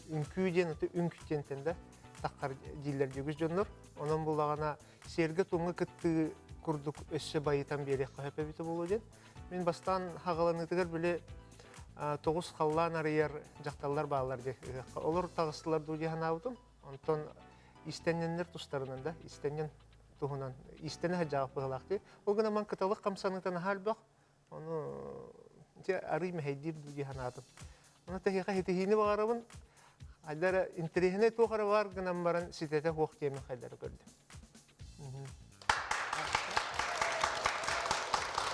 үҥкүү диэн аты үҥк диэнтэн да таххар дииллэр үгүс дьоннор. Онон буллаҕына сиэргэ-туомҥа кыттыы курдук өссө байытан биэриэххэ сөп эбитэ буолуо диэн. Мин бастаан хаҕаланыытыгар били тоҕус халлаан арыйар дьахталлар бааллар дии ыһыахха. Олор таҕыстылар дуу дии санаабытым. Онтон истэнньэннэр тустарынан да, истэнньэн туһунан истэнэ сылдьаҕах быһыылаах дии. Ол гынан ман кыталык хамсаныыта наһаа элбэх. Ону дьэ арый мэһэйдиир дуу дии санаатым. Ону тэһиэхэ ситиһиини баҕарабын. Хайдара интэриэһинэй туох эрэ баар гынан баран ситэтэ суох диэмин хайдары көрдүм.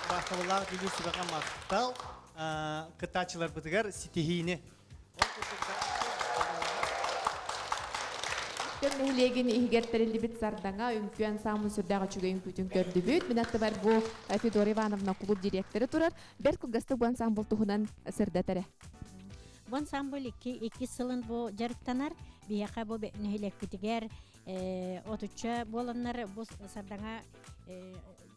Баахтабыллаах Бүлүү сүбэҕэ махтал кыттааччыларбытыгар ситиһиини. Өктөм нэһилиэгин иһигэр тэриллибит Сардаҥа үҥкүү ансаамбыл сүрдээх үчүгэй үҥкүүтүн көрдүбүт. Мин аттыбар бу Федора Ивановна кулууп директора турар. Бэрт кылгастык бу ансаамбыл туһунан сырдат эрэ. Бу ансаамбыл икки, иккис сылын бу дьарыктанар. Биһиэхэ бу нэһилиэкпитигэр отучча буоланнар бу Сардаҥа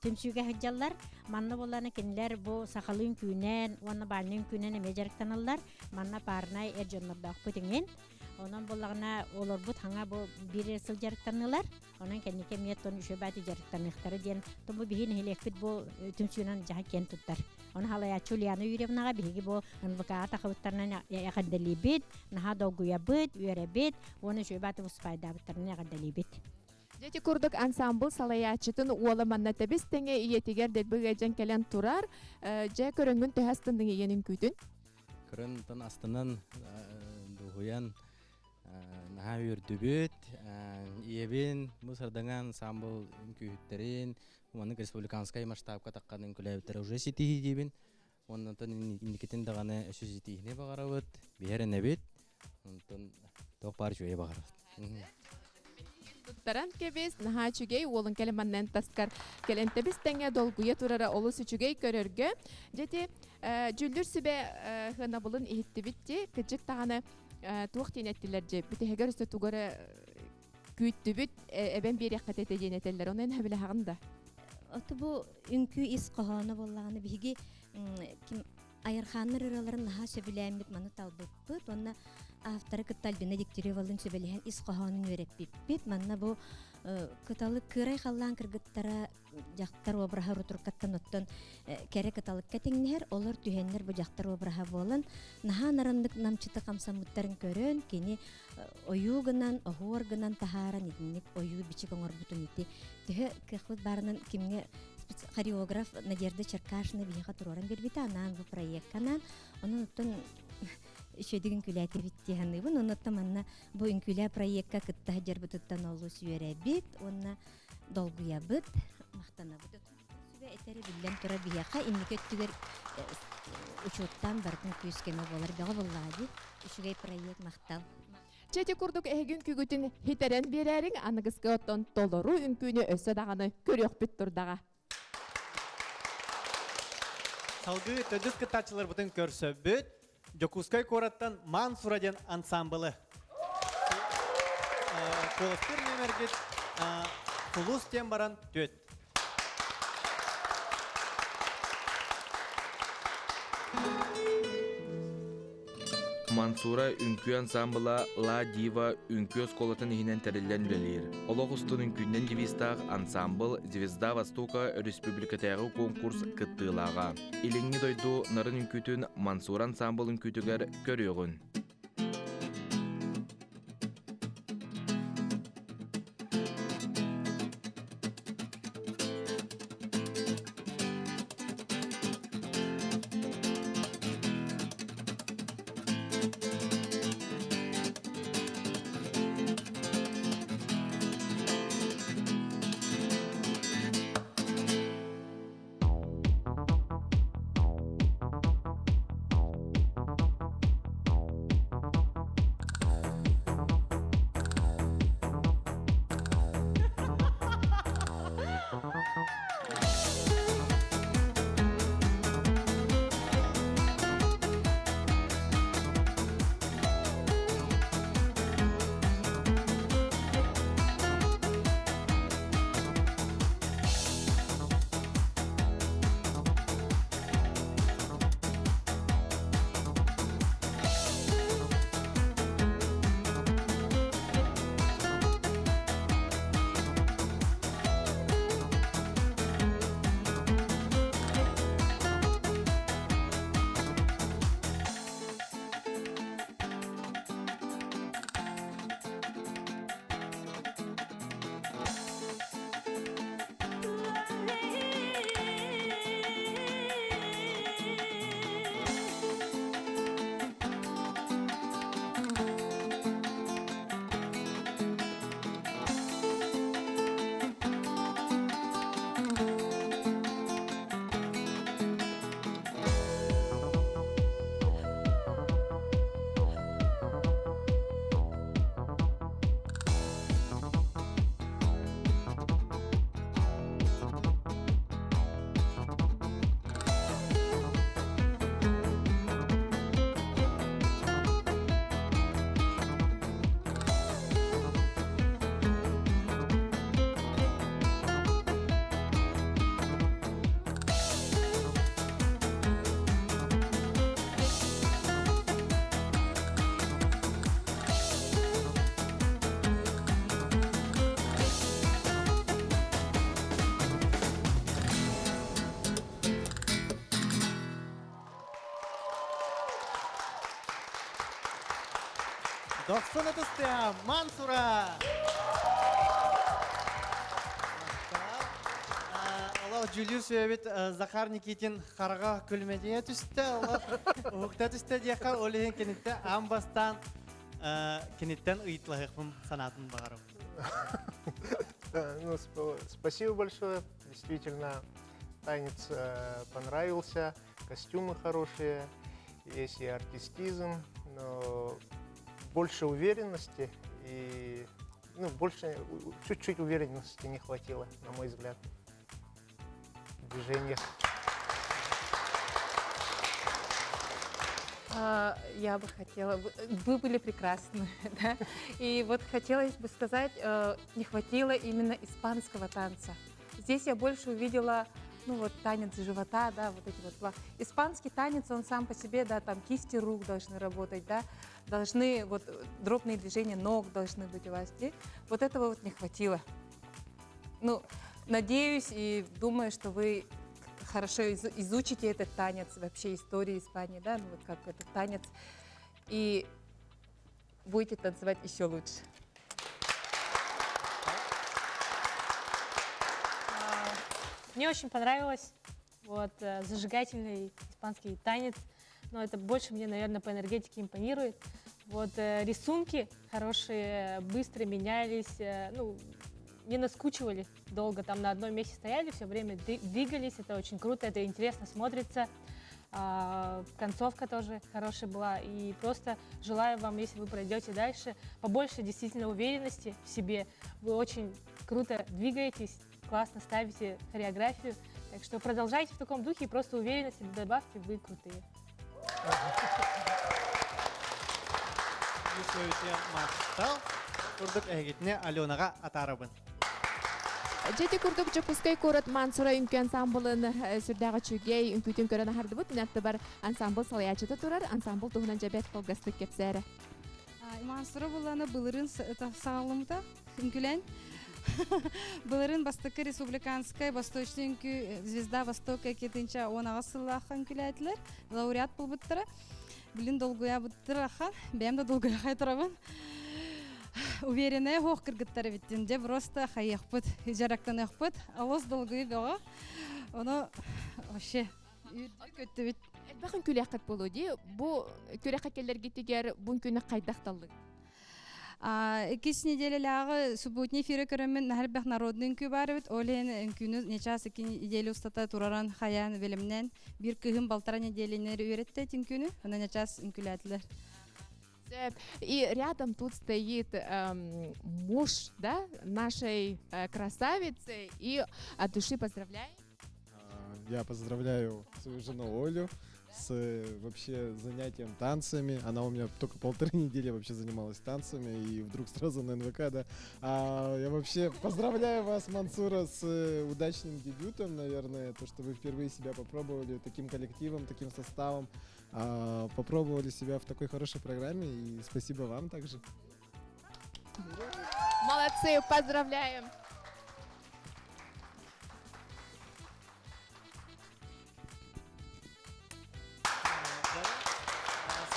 түмсүүгэ сылдьаллар. Манна буоллаана кинилэр бу сахалыы үҥкүүнэн уонна баальнай үҥкүүнэн эмиэ дьарыктаналлар. Манна парнай эр дьоннордоохпут иҥин. Онон буоллаҕына олорбут хаҥа бу биир сыл дьарыктаннылар. Онон кэнники эмиэ тон үчүгэй баати дьарыктаныахтара диэн бу биһи нэһилиэкпит бу түмсүүнэн дьаһа киэн туттар. Ону халайааччы Ульяна Юрьевнаҕа биһиги бу НВК-ҕа тахыбыттарынан эҕэрдэлиибит, наһаа долгуйабыт, үөрэбит уонна үчүгэй бааты выступайдаабыттарынан эҕэрдэлиибит. Дьэ ити курдук ансамбл салайааччытын уола манна тэбис тэҥэ ийэтигэр дэлби ыалдьан кэлэн турар. Дьэ көрөҥҥүн төһө астынныҥ ийэн үҥкүүтүн? Көрөн астынан, дуоһуйан наһаа үөрдүбүт. Ийэбин бу Сардаҥа ансамбл үҥкүүһүттэрин маннык республиканскай масштабка таххан үҥкүүлээбиттэрэ уже ситиһии диибин. Оннотон инникитин даҕаны өссө ситиһиини баҕарабыт, биһирэнэбит. Онтон туох баар үчүгэйи баҕарабыт. Туттаран кэбис, наһаа үчүгэй, уолун кэлэн маннан таскар кэлэн тэбис тэҥэ долгуйа турара олус үчүгэй көрөргө. Дьэ ити дьүүллүүр сүбэ сыанабылын иһиттибит дии, кырдьык даҕаны туох диэн эттилэр дьэ, бүтэһигэр өссө тугу эрэ күүттүбүт, эбэн биэриэххит этэ диэн этэллэр. Ону эн сөбүлэһэҕин да? Оту бу үҥкүү ис хоһооно буоллаҕына биһиги ким Айархааннар ырыаларын наһаа сөбүлээммит маны талбыппыт уонна авторы кытта Альбина Дегтяревалыын сүбэлэһэн ис хоһоонун үөрэппиппит. Манна бу Кыталык кыырай халлаан кыргыттара дьахтар обраһа рутуркаттан оттон кэрэ кыталыкка тэҥнэһэр, олор түһэннэр бу дьахтар обраһа буолан, наһаа нараннык намчыты хамсаммыттарын көрөн, кини ойуу гынан, оһуор гынан таһааран итинник ойуу бичик оҥорбутун ити төһө кыахпыт баарынан кимҥэ хореограф Надежда Черкашина биһиэхэ туруоран биэрбитэ анаан бу проекка анаан онон оттон үчүгэйдик үҥкүүлээтибит дии саныыбын. Оннуттан манна бу үҥкүүлээ проекка кытта сылдьарбытыттан олус үөрэбит уонна долгуйабыт, махтанабыт. Сүбэ этэрэ биллэн турар биһиэхэ инники өттүгэр учуоттаан барытын күүс көмө буолар бөҕө буоллаҕа дии. Үчүгэй проект, махтал. Чэ ити курдук эһиги үҥкүүгүтүн хитэрэн биэрээриҥ, аныгыскы оттон толору үҥкүүнү өссө даҕаны көрүөхпүт турдаҕа. Салгыы төрдүс кыттааччыларбытын көрсөбүт. Дьокуускай куораттан Мансура диэн ансамблы. Куоластыыр нүөмэргит Сулус диэн баран түөт. Мансура үҥкүү ансаамбыла Ла Дива үҥкүү оскуолатын иһинэн тэриллэн үлэлиир. Олох устун үҥкүүннэн девизтаах ансаамбыл «Звезда Востока» өрөспүүбүлүкэтээҕи конкурс кыттыылааҕа. Илиҥҥи дойду нарын үҥкүүтүн Мансура ансаамбыл үҥкүүтүгэр көрүөҕүн. Дохсун ытыстыа Мансура! Олох Джулиус Үөбүт Захар Никитин хараҕа күлмэдийэ түстэ, олох уһукта түстэ диэххэ, ол иһин киниттэн аан бастаан киниттэн ыйытлаһыахпын санаатын баҕарабын. Ну, спасибо большое. Действительно, танец понравился, костюмы хорошие, есть и артистизм, но больше уверенности и ну, больше, чуть-чуть уверенности не хватило, на мой взгляд, в движениях. Я бы хотела, вы были прекрасны, да? И вот хотелось бы сказать, не хватило именно испанского танца. Здесь я больше увидела, ну вот танец живота, да, вот эти вот. Испанский танец, он сам по себе, да, там кисти рук должны работать, да, должны вот дробные движения ног должны быть у вас. И вот этого вот не хватило. Ну, надеюсь и думаю, что вы хорошо изучите этот танец, вообще историю Испании, да, ну вот как этот танец, и будете танцевать еще лучше. Мне очень понравилось. Вот, зажигательный испанский танец. Но это больше мне, наверное, по энергетике импонирует. Вот, рисунки хорошие, быстро менялись, ну, не наскучивали долго, там на одном месте стояли, все время двигались, это очень круто, это интересно смотрится. Концовка тоже хорошая была. И просто желаю вам, если вы пройдете дальше, побольше действительно уверенности в себе. Вы очень круто двигаетесь, классно ставите хореографию. Так что продолжайте в таком духе и просто уверенности добавьте, вы крутые. Махтал. Курдук эһигитини Аленаҕа атаарабын. Дьэ ити курдук Дьокуускай куорат Мансура үҥкүү ансамблын сүрдээх үчүгэй үҥкүүтүн көрөн аһардыбыт. Мин аттыбар ансамбл салайааччыта турар. Ансамбл туһунан дьэ бэрт кылгастык кэпсээрэ. Мансура булланы былырын саҕалымыта үҥкүлэн. Былырын бастакы республиканскай восточный үҥкүү Звезда Востока 2018 сыллаахха үҥкүлээтилэр. Лауреат булбуттара. Билин долгуйабыттыр ахан, бэйэм да долгуйа турабын. Уверенная хоох кыргыттар эбиттин. Дьэ просто хайыахпыт, дьарыктаныахпыт. Олус долгуйу бөҕө. Ону вообще көттүбүт. Элбэх үҥкүүлээххит буолуо дии. Бу күрэххэ кэлэргитигэр бу үҥкүүнү хайдах таллыҥ? Иккис неделялааҕы субботний эфирэ көрөммүн наһаа элбэх народный үҥкүү баар эбит. Ол иһин үҥкүүнү нечас икки неделя устата тураран хайаан бэлэмнээн биир кыыһым балтара неделянер үөрэттэ үҥкүүнү. Онон нечас үҥкүүлээтилэр. И рядом тут стоит муж, да, нашей красавицы. И от души поздравляем. Я поздравляю свою жену Олю с вообще занятием танцами. Она у меня только полторы недели вообще занималась танцами, и вдруг сразу на НВК, да. А я вообще поздравляю вас, Мансура, с удачным дебютом, наверное, то, что вы впервые себя попробовали таким коллективом, таким составом, попробовали себя в такой хорошей программе, и спасибо вам также. Молодцы, поздравляем!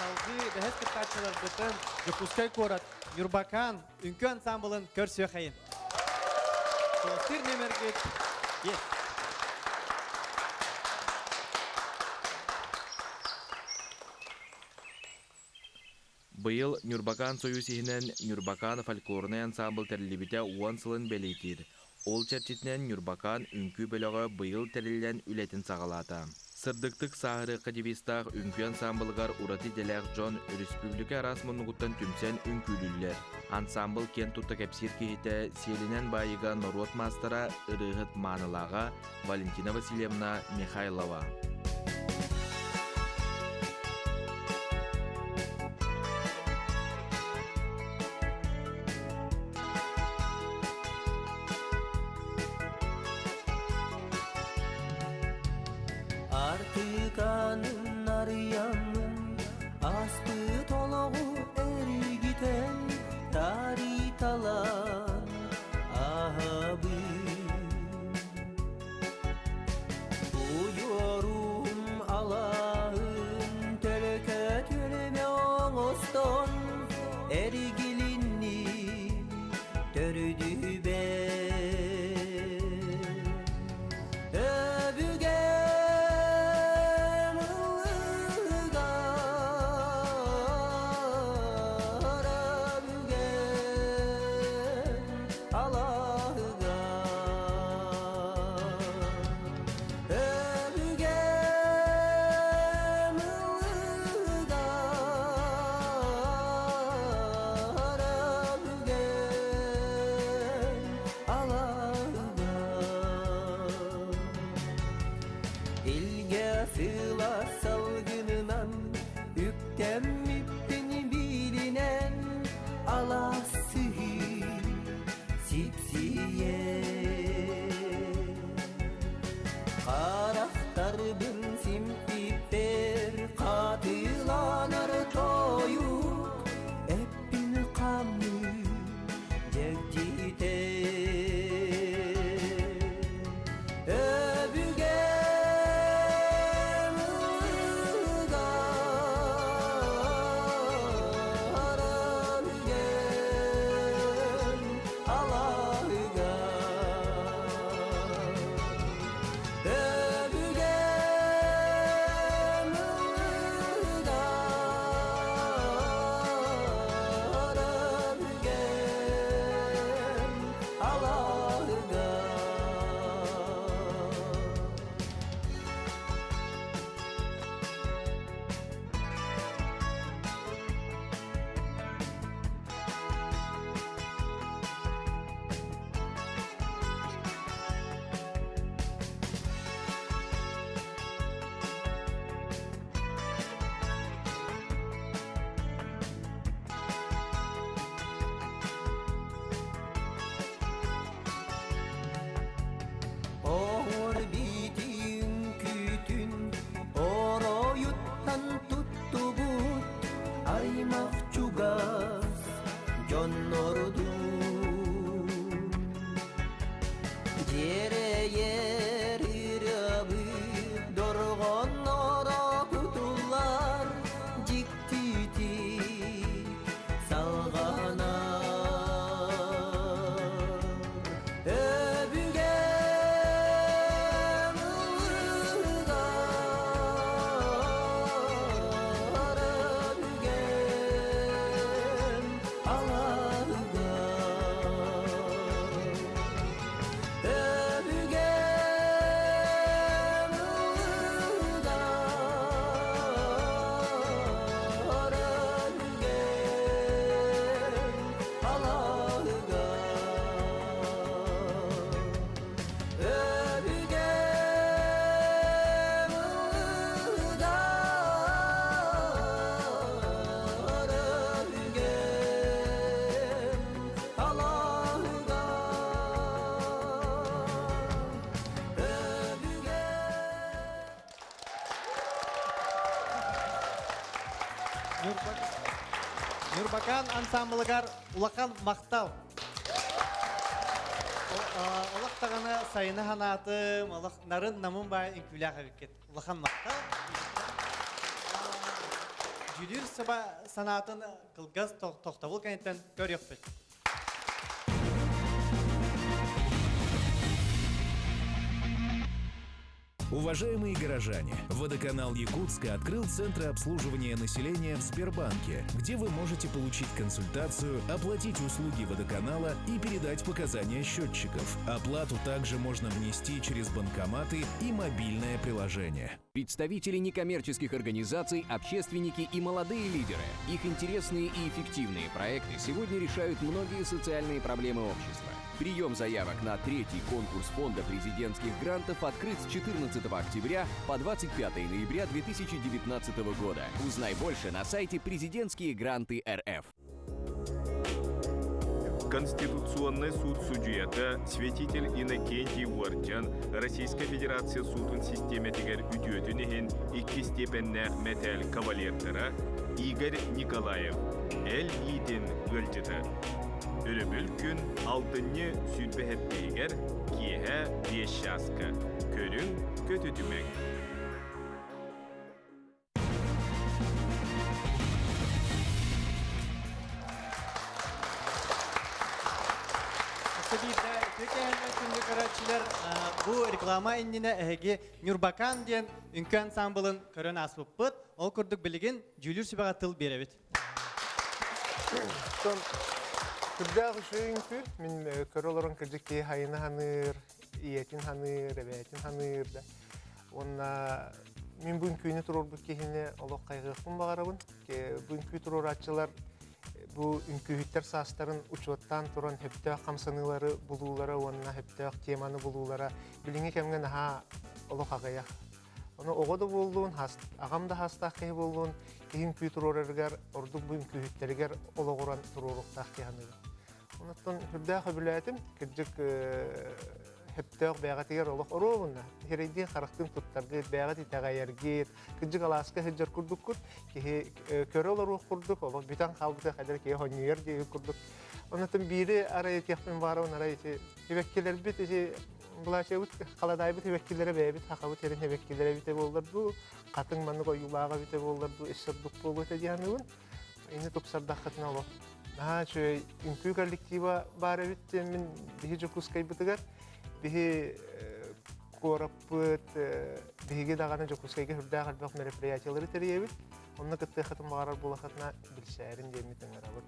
Салгыы бэһис кыттааччыларбытын Дьокуускай куорат Ньурбакаан үҥкүү ансамблын көрсүөххэйин. Куоластыыр нүөмэргит 5. Быйыл Ньурбакаан Союз иһинэн Ньурбакаан фольклорнай ансаамбыл тэриллибитэ уон сылын бэлиэтиир. Ол чэрчитинэн Ньурбакаан үҥкүү бөлөҕө быйыл тэриллэн үлэтин саҕалаата. Сырдыктык сааһырыахха девизтаах үҥкүү ансаамбылыгар ураты идэлээх дьон өрөспүүбүлүкэ араас муннугуттан түмсэн үҥкүүлүүллэр. Ансаамбыл киэн тутта кэпсиир киһитэ сиэлинэн баайыыга норуот маастара, ырыаһыт маанылааҕа Валентина Васильевна Михайлова. Артыканын арыйаммын, ааспыт олоҕу эргитэн, тариталан аһабын. Удьуорум алааһын төлөкө төлөмө оҥостон, эргилинним төрүдүбэр. Өбүгэм ыллыгар, өбүгэм алааһыгар. Өбүгэм ыллыгар, өбүгэм алааһыгар. Илгэ сыла салгынынан, үктэммиппин билинэн, алаас сыһыы сипсийэ. Харахтарбын симпиппэр хатыланар тойук, эппин хаммын дьэгдьитэр. Дьиэрэйэр ырыабыт дорҕонноро кутуллар дьиктитик салҕанар. Өбүгэм ыллыгар, өбүгэм алаһыгар. Өбүгэм ыллыгар, өбүгэм алаһыгар. Өбүгэм ыллыгар, өбүгэм алаһыгар. Нюрбакан ансамблыгар улахан махтал. Олох даҕаны сайыны ханаатым, олох нарын намын баай үҥкүүлээх эбиккит. Улахан махтал. Дьүлүүр саба санаатын кылгас тохтобул кэнниттэн көрүөхпүт. Уважаемые горожане, Водоканал Якутска открыл центры обслуживания населения в Сбербанке, где вы можете получить консультацию, оплатить услуги водоканала и передать показания счетчиков. Оплату также можно внести через банкоматы и мобильное приложение. Представители некоммерческих организаций, общественники и молодые лидеры. Их интересные и эффективные проекты сегодня решают многие социальные проблемы общества. Прием заявок на третий конкурс Фонда президентских грантов открыт с 14 октября по 25 ноября 2019 года. Узнай больше на сайте «Президентские гранты РФ». Конституционный суд судьята святитель Иннокентий Уордьян Российскай Федерация суутун систиэмэтигэр үтүөтүн иһин икки степеннээх мэтээл кавалердара Игорь Николаев, Эл Иитин ыалдьыта. Өрөбүл күн алтынньы сүүрбэһэттиһигэр киэһэ биэс чааска. Көрүҥ, көтүтүмэҥ. Күндү бу реклама иннинэ эһиги Нюрбакан диэн үҥкүү ансамблын көрөн ааспыппыт. Ол курдук билигин дьүүлүүр сүбэҕэ тыл биэрэбит. Сүрдээх үчүгэй үҥкүү. Мин көрө олорон кырдьык киһи хайына ханыыр, ийэтин ханыыр, эбээтин ханыыр да. Уонна мин бу үҥкүүнү туруорбут киһини олох хайҕыахпын баҕарабын. Бу үҥкүү туруорааччылар бу үҥкүүһүттэр саастарын учуоттаан туран сөптөөх хамсаныылары булуулара уонна сөптөөх теманы булуулара билиҥҥи кэмҥэ наһаа олох аҕыйах. Ону оҕо да буоллун, аҕам да хаастаах киһи буоллун, киһи үҥкүү туруорарыгар, ордук бу үҥкүүһүттэригэр олоҕуран туруоруохтаах киһи саныыбын. Онон сүрдээх сөбүлээтим. Кырдьык сөптөөх бэйэҕитигэр олох оруобуна. Сирэйдиин харахтыын туттаргыт, бэйэҕит итэҕэйэргит, кырдьык алааска сылдьар курдуккут. Киһи көрө олоруох курдук, олох бүтэн хаалбыта хайдах киһи хонньуйар диэбит курдук. Онон биири арай этиэхпин баарабын, арай ити сибэккилэрбит ити былаачыйабыт халадаайбыт сибэккилэрэ бэйэбит хахабыт эрин сибэккилэрэ эбитэ буоллар дуу, хатыҥ маннык ойуулааҕа эбитэ буоллар дуу, өссө ордук буолуо этэ дии саныыбын. Ини тупсардаххытына олох наһаа үчүгэй үҥкүү коллектива баар эбит диэммин биһи Дьокуускайбытыгар биһи куораппыт биһиги даҕаны Дьокуускайга сүрдээх элбэх мероприятиелары тэрийэбит. Онно кыттыаххытын баҕарар буолаххытына билсээрин диэммит ыҥырабыт.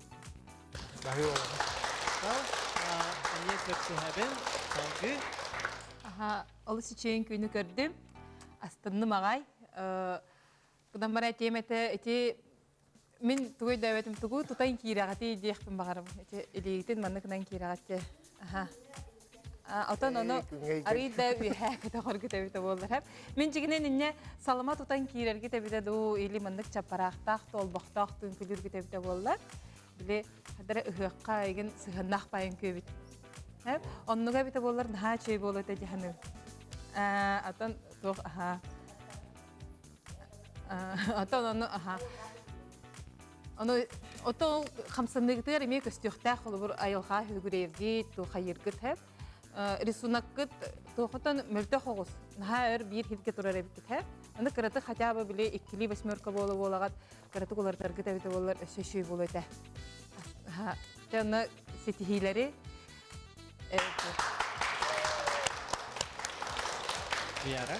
Баһыы олоҕу. Эмиэ сөпсөһөбүн. Салгыы. Аха, олус үчүгэй күнү көрдүм. Астынным аҕай. Гынан баран этиэм этэ, ити мин тугу өйдөөбөтүм тугу тутан киирэҕитий диэхпин баҕарабын. Ити илиигитин маннык гынан киирэҕит Аха. Отон ону арый да үөһээ көтөҕөргүт эбитэ буоллар. Мин дьигинэн инньэ салама тутан киирэргит эбитэ дуу или маннык чаппараахтаах туолбохтоох түҥкүлүүргүт эбитэ буоллар. Били хадара ыһыахха игин сыһыннаах байын күөбүт. Оннуга эбитэ буоллар наһаа үчүгэй буолуо этэ дьаһаным. Отон туох аха Отон ону аха. Ону ото хамсаныгытыгар эмиэ көстүөхтээх холобур айылҕа хүгүрээргит, ту хайыргыт хэп. Рисунаккыт туохутан мөлтөх оҕус. Наһаа өр биир хилгэ турар эбиккит һэ. Аны кыраты хотя бы били иккилии восьмерка буола буолаҕат кыратык уларытаргыт эбитэ буоллар өссө үчүгэй буолуо этэ. Дьэ онно ситиһиилэри Вера?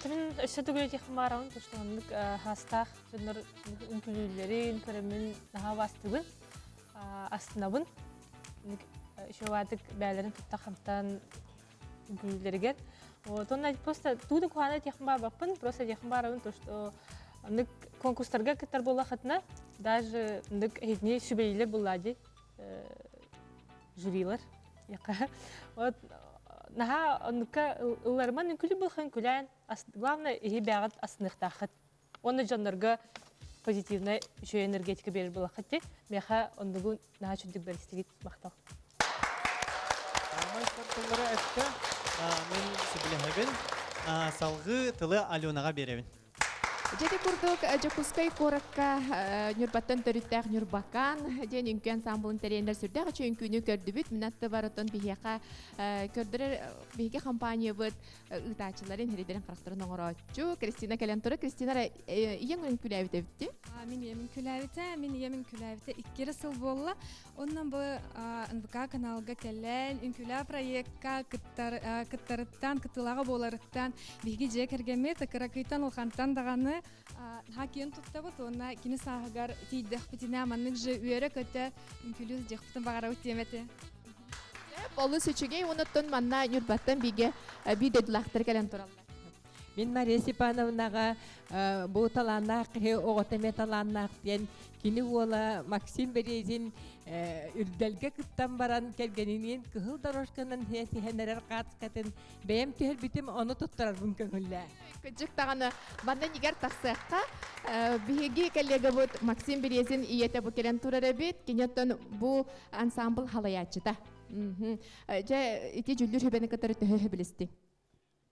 Мин өссө тугу этиэхпин баарабын, то что оннук хаастаах дьоннор үҥкүүлүүллэрин көрөммүн наһаа убаастыыбын, астынабын. Еще бээлэрин тутта хамтан үҥкүүлүүллэригэр. Вот он просто тууду кухана этиэхпин баарбаппын, просто этиэхпин баарабын, то что оннук конкурстарга кыттар буоллахытына даже оннук эһитини сүбэлиилэр буллаа дии жюрилар. Вот наһаа оннукка ылларыман үҥкүлү былхын күлээн главное иһи бэҕит астыныахтааххыт. Уонна дьоннорго позитивнай үчүгэй энергетика биэрэр буолаххыт дии. Миэхэ оннугу наһаа үчүгдүк бэристигит махтал. Саамай тыллары эттэ. Мин сөбүлэһэбин. Салгыы тылы Аленаҕа биэрэбин. Дьэти курдук Дьокуускай куоракка Ньурбаттан төрүттээх Ньурбакаан диэн үҥкүү ансамблын тэрийэннэр сүрдээх үчүгэй үҥкүүнү көрдүбүт. Мин аттыбар оттон биһиэхэ көрдөрөр биһиги компаниябыт ыытааччыларын иһиридэрин харахтарын оҥорооччу Кристина кэлэн турар. Кристина ийэҥ үҥкүүлээбит эбит Мин ийэм үҥкүүлээбитэ, мин ийэм үҥкүүлээбитэ иккири сыл буолла. Онон бу НВК каналга кэлэн, үҥкүүлээ проектка кыттар, кыттарыттан, кыттыылааҕа буоларыттан биһиги дьиэ кэргэммит кыракыйтан улахантан даҕаны наһаа киэн туттабыт уонна кини сааһыгар тиийдэхпитинэ маннык же үөрэ-көтө үҥкүүлүү сылдьыахпытын баҕарабыт диэм этэ. Олус үчүгэй уонуттан манна Ньурбаттан бигэ биир дойдулаахтар кэлэн тураллар. Мин Мария Степановнаҕа бу талааннаах киһи оҕото эмиэ талааннаах диэн кини уола Максим Березин үрдэлгэ кыттан баран кэргэниниин кыһыл дорожканан сиһэн эрэр хаацкатын бэйэм түһэрбитим ону туттарарбын көҥүллээ. Кыдьык даҕаны манна нигер тахсыахха биһиги коллегабыт Максим Березин ийэтэ бу кэлэн турар эбит. Кини оттон бу ансамбл халайааччыта. Дьэ ити дьүллүр хүбэни кытары төһө билисти?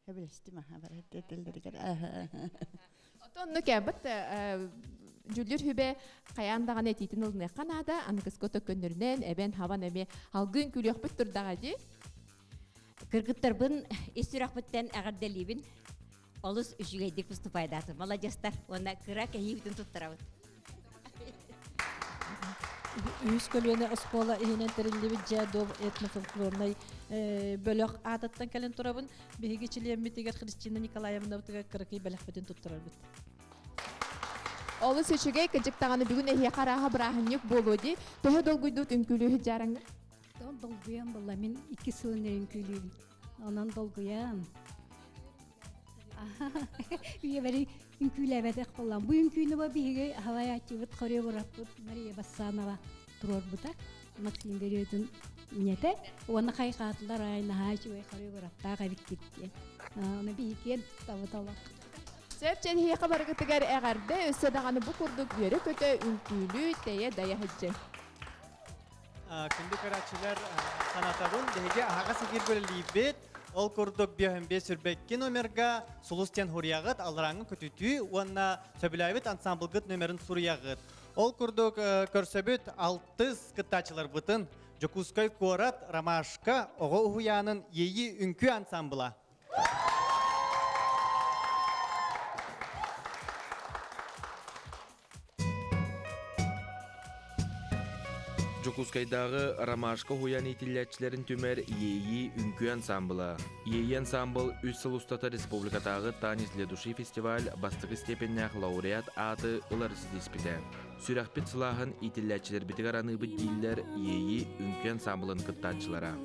Билистим аха барар Отон онну кэбит дьүллүр хүбэ хайаан даҕаны этиитин ылыныахха наада аныгыска төккөннөрүнэн эбэн хабан эми алгын күлүөхпүт турдаҕа дии. Кыргыттарбын ис сүрэхпиттэн эҕэрдэлиибин. Олус үчүгэйдик выступайдаатым. Маладьыстар. Уонна кыра кэһиибитин туттарабыт. Үһүс көлүөнэ оскуола иһинэн тэриллибит дьэ дом этнофольклорнай бөлөх аатыттан кэлэн турабын. Биһиги чилиэммитигэр Христина Николаевнабытыгар кыракый бэлэхпитин туттарарбыт. Олус үчүгэй кыдьык даҕаны бүгүн эһиэхэ арааһа бырааһынньык буолуо дии. Төһө долгуйдуут үҥкүүлүүһүт дьаараҥҥа? Долгуйан буолла. Мин икки сылын үҥкүүлүүбүн. Онон долгуйан. Үйэбэри үҥкүүлээбэтэх буоллам. Бу үҥкүүнү бу биһиги халайааччыбыт хореографпыт Мария Бассанова туруорбута. Максим Березин ньэтэ. Уонна хайҕаатылар ай наһаа үчүгэй хореографтаах эбиккит диэн. Оны биһиги туттабыт олох. Сөп чэн эһиэхэ барыгытыгар эҕэрдэ өссө даҕаны бу курдук үөрэ-көтө үҥкүүлүү тэйэ-дайа сылдьыҥ. Күндү көрөөччүлэр санатабын, биһиги аһаҕас эфиргэ үлэлиибит. Ол курдук 55 сүрбэкки номерга Сулус диэн хуруйаҕыт, алларааҥҥы көтүтүү уонна сөбүлээбит ансамблгыт номерын суруйаҕыт. Ол курдук көрсөбүт алтыс кыттааччыларбытын Дьокуускай куорат Ромашка оҕо уһуйаанын Иэйии үҥкүү ансамбла. Дьокуускайдааҕы Ромашка уһуйаан иитиллээччилэрин түмэр Иэйии үҥкүү ансамбла. Иэйии ансамбл үс сыл устата республикатааҕы Танец для души фестиваль бастакы степеннээх лауреат ааты ылар ситиспитэ. Сүрэхпит сылааһын иитиллээччилэрбитигэр аныыбыт дииллэр Иэйии үҥкүү ансамблын кыттааччылара.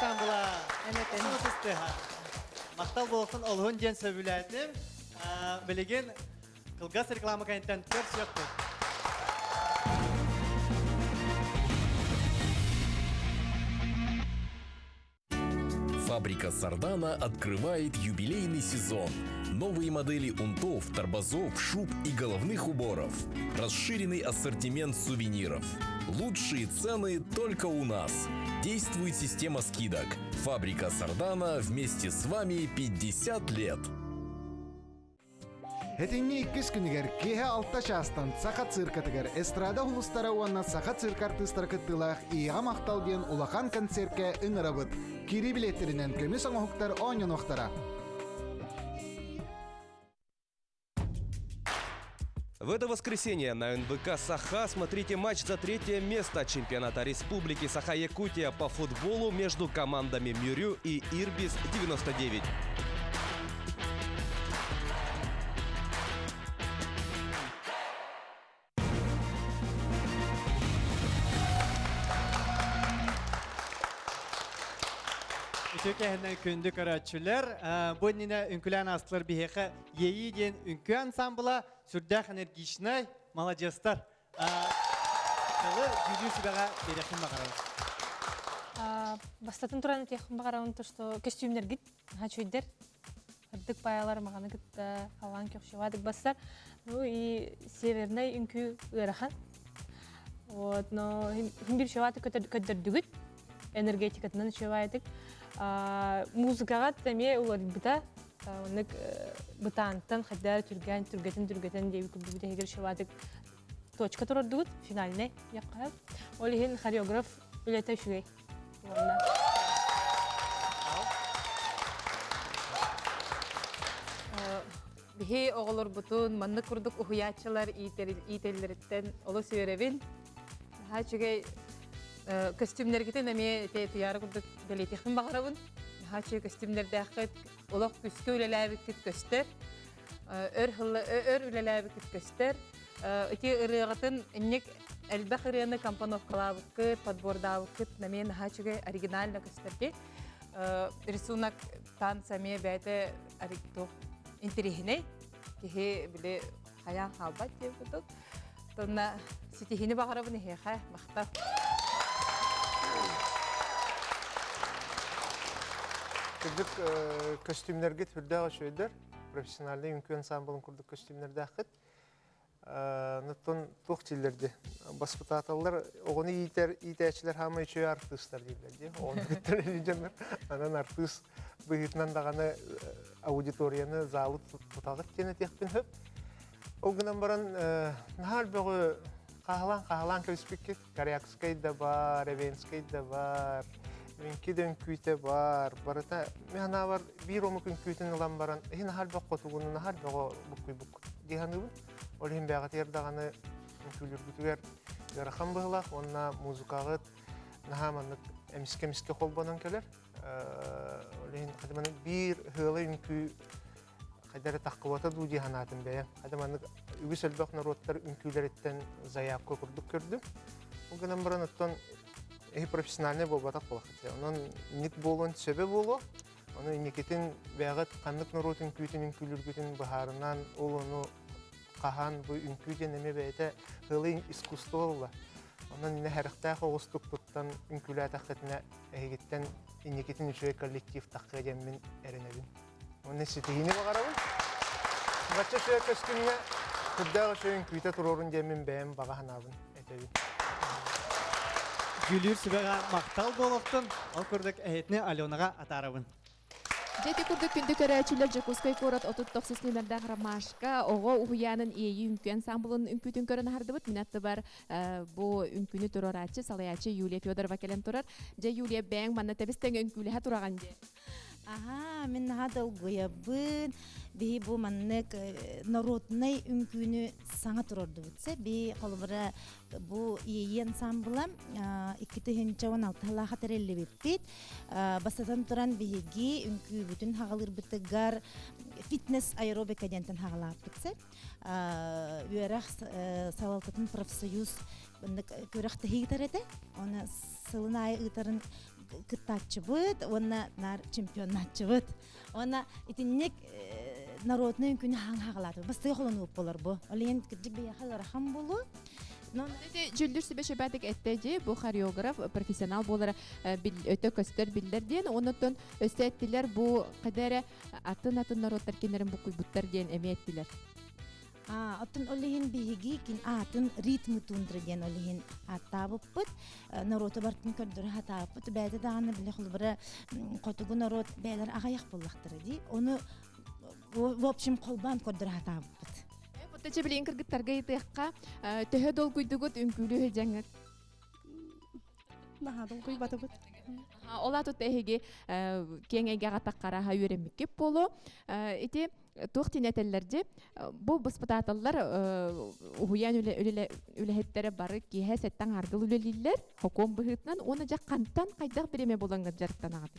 ансамбла. Махтал буолсын олуһун диэн сөбүлээтим. Билигин кылгас реклама кэнниттэн көрсүөхпүт. Фабрика Сардана открывает юбилейный сезон. Новые модели унтов, торбозов, шуб и головных уборов. Расширенный ассортимент сувениров. Лучшие цены только у нас. Действует система скидок. Фабрика Сардана вместе с вами 50 лет. Этинни иккис күнүгэр киэһэ алта чаастан Саха циркатыгар эстрада улустара уонна Саха цирк артыыстара кыттыылаах Ийэҕэ махтал диэн улахан концерткэ ыҥырабыт. Киирии билиэттэринэн көмүс оҥоһуктар оонньонуохтара. В это воскресенье на НВК «Саха» смотрите матч за третье место чемпионата Республики Саха-Якутия по футболу между командами «Мюрю» и «Ирбис-99». Үтүө кэһинэн күндү көрөөччүлэр, бу иннинэ үҥкүлээн аастылар биһиэхэ Иэйии диэн үҥкүү ансамбла сүрдээх энергичнай, маладьыастар. Тылы дьүүлүүр сүбэҕэ биэриэхпин баҕарабын. Бастатан туран этиэхпин баҕарабын то, что костюмнэргит наһаа үчүгэйдэр. Ырдык паялар маҕаны кытта халаан көхсүҕаадык бассар. Ну и севернай үҥкүү ыарахан. Вот, но хин бир шеваты көтөрдүгүт энергетикатынан үчүгэйдик. Музыкаҕа эмиэ уларыйбыта. Оннук бытаантан хайдаар түргэн, түргэтин түргэтин диэби курдук бүтэһигэр шеватык точка турардыбыт финальный якка. Ол иһин хореограф үлэтэ үчүгэй. Биһи оҕолорбутун маннык курдук уһуйааччылар иитэллэриттэн олус үөрэбин. Наһаа үчүгэй костюмнэргитин эмиэ туйаары курдук бэлиэтиэхпин баҕарабын. Наһаа үчүгэй костюмнэрдээххит, олох күскэ үлэлээбиккит көстөр. Өр өр үлэлээбиккит көстөр. Ити ырыаҕытын инник элбэх ырыаны компоновкалаабыккыт, подбордаабыккыт эмиэ наһаа үчүгэй оригинально көстөргүт. Рисунок танца эмиэ бэйэтэ интэриэһинэй. Киһи били хайаан хаалбат диэн курдук. Тонна ситиһини баҕарабын эһиэхэ махтал. Кырдьык көстүүмнэргит үрдээх үчүгэйдэр. Профессиональный үҥкүү ансамблын курдук көстүүмнэрдээххит. Оттон туох дииллэр дии? Баспытааталлар оҕону иитэр иитээччилэр хаамай үчүгэй артыыстар дииллэр дии. Оҕону кытта дьоннор. Анан артыыс быһыытынан даҕаны аудиторияны, залы тутаҕыт диэн этиэхпин сөп. Ол гынан баран наһаа элбэҕи хааһылаан-хааһылаан кэбиспиккит. Корякскай да бар, Эвенскэй да бар, Винки да үҥкүүтэ бар. Барыта мин санаабар биир омук үҥкүүтүн ылан баран иһин наһаа элбэх хотугуну наһаа элбэҕи буккуйбуккут дии саныыбын. Ол иһин бэйэҕитигэр даҕаны үҥкүүлүүргүтүгэр ыарахан быһыылаах уонна музыкаҕыт наһаа маннык эмискэ-эмискэ холбонон кэлэр. Ол иһин хадыманы биир ыалы үҥкүү хайда эрэ таххыбата дуу дии санаатым бэйэм. Хайда маннык үгүс элбэх норуоттар үҥкүүлэриттэн заявка курдук көрдүм. Ол гынан баран оттон эһи профессиональный буолбатах буолаххыт. Онон инник буолуон сөбө буолуо. Ону инникитин бэйэҕит ханнык норуот үҥкүүтүн үҥкүүлүүргүтүн быһаарынан ол ону хаһан бу үҥкүү диэн эмиэ бэйэтэ ыалы искусство буолла. Онон инне хэрэхтээх оҕустук туттан үҥкүүлээтэххитинэ эһигиттэн инникитин үчүгэй коллектив таххыа диэммин эрэнэбин. Уонна ситиһиини баҕарабын. Бачча үчүгэй көстүҥҥэ кырдаах үчүгэй үҥкүүтэ туруорун диэммин бэйэм баҕа санаабын этэбин. Дьүүлүүр сүбэҕэ махтал буолуохтун. Ол курдук эһитини Аленаҕа атаарабын. Дьэ ити курдук күндү көрөөччүлэр Дьокуускай куорат 39 нүөмэрдээх Ромашка оҕо уһуйаанын Иэйии үҥкүү ансамблын үҥкүүтүн көрөн аһардыбыт. Мин аттыбар бу үҥкүүнү туруорааччы, салайааччы Юлия Федорова кэлэн турар. Дьэ Юлия бэйэҥ манна тэбис-тэҥ үҥкүүлэһэ тураҕын дии. Аһаа, мин наһаа долгуйабын. Биһи бу маннык народнай үҥкүүнү саҥа турордубут. Би холобура бу Иэйии ансамбла 2016 сыллаахха тэриллибиппит. Бастатан туран биһиги үҥкүүбүтүн хаҕалыырбытыгар фитнес аэробика диэнтэн хаҕалааппыт. Үөрэх салалтатын профсоюз күрэхтэһии ыытар этэ. Оны сылын аайы ыытарын. кыттааччыбыт уонна наар чемпионнааччыбыт. Уонна итинник народный үҥкүүнү хаҥ хаҕалаатыбыт. Бастакы холонууп болор бу. Ол иһин кырдьык биһиэхэ ыарахан буолуо. Дьүллүр сүбэ шөбәтик этте же бу хореограф профессионал буолара өтө көстөр биллэр диэн оннуттан өссө эттилер бу кадere атын-атын народтар кинерин букуйбуттар диэн эми эттилер. Оттон ол иһин биһиги кин аатын ритмы тундра диэн ол иһин ааттаабыппыт. Народу бартын көрдөрө хатаабыппыт. Бэйэтэ даҕаны били холобура хотугу народ бэйэлэр аҕыйах буоллахтара дии. Ону в общем холбоон көрдөрө хатаабыппыт. Бутачы билигин кыргыттарга ыйытыахха төһө долгуйдугут үҥкүүлүү сылдьаҥҥыт? Наһаа долгуйбатыбыт. Ол аата эһиги киэҥ эйгэҕэ таххараһа үөрэммиккит буолуо. Ити туох диэн этэллэр дии бу баспытааталлар уһуйаан үлэһиттэрэ бары киэһэ сэттэн аҥардыл үлэлииллэр хокуон быһыытынан уонна дьэ хантан хайдах бириэмэ булаҥҥыт дьарыктанаҕыт?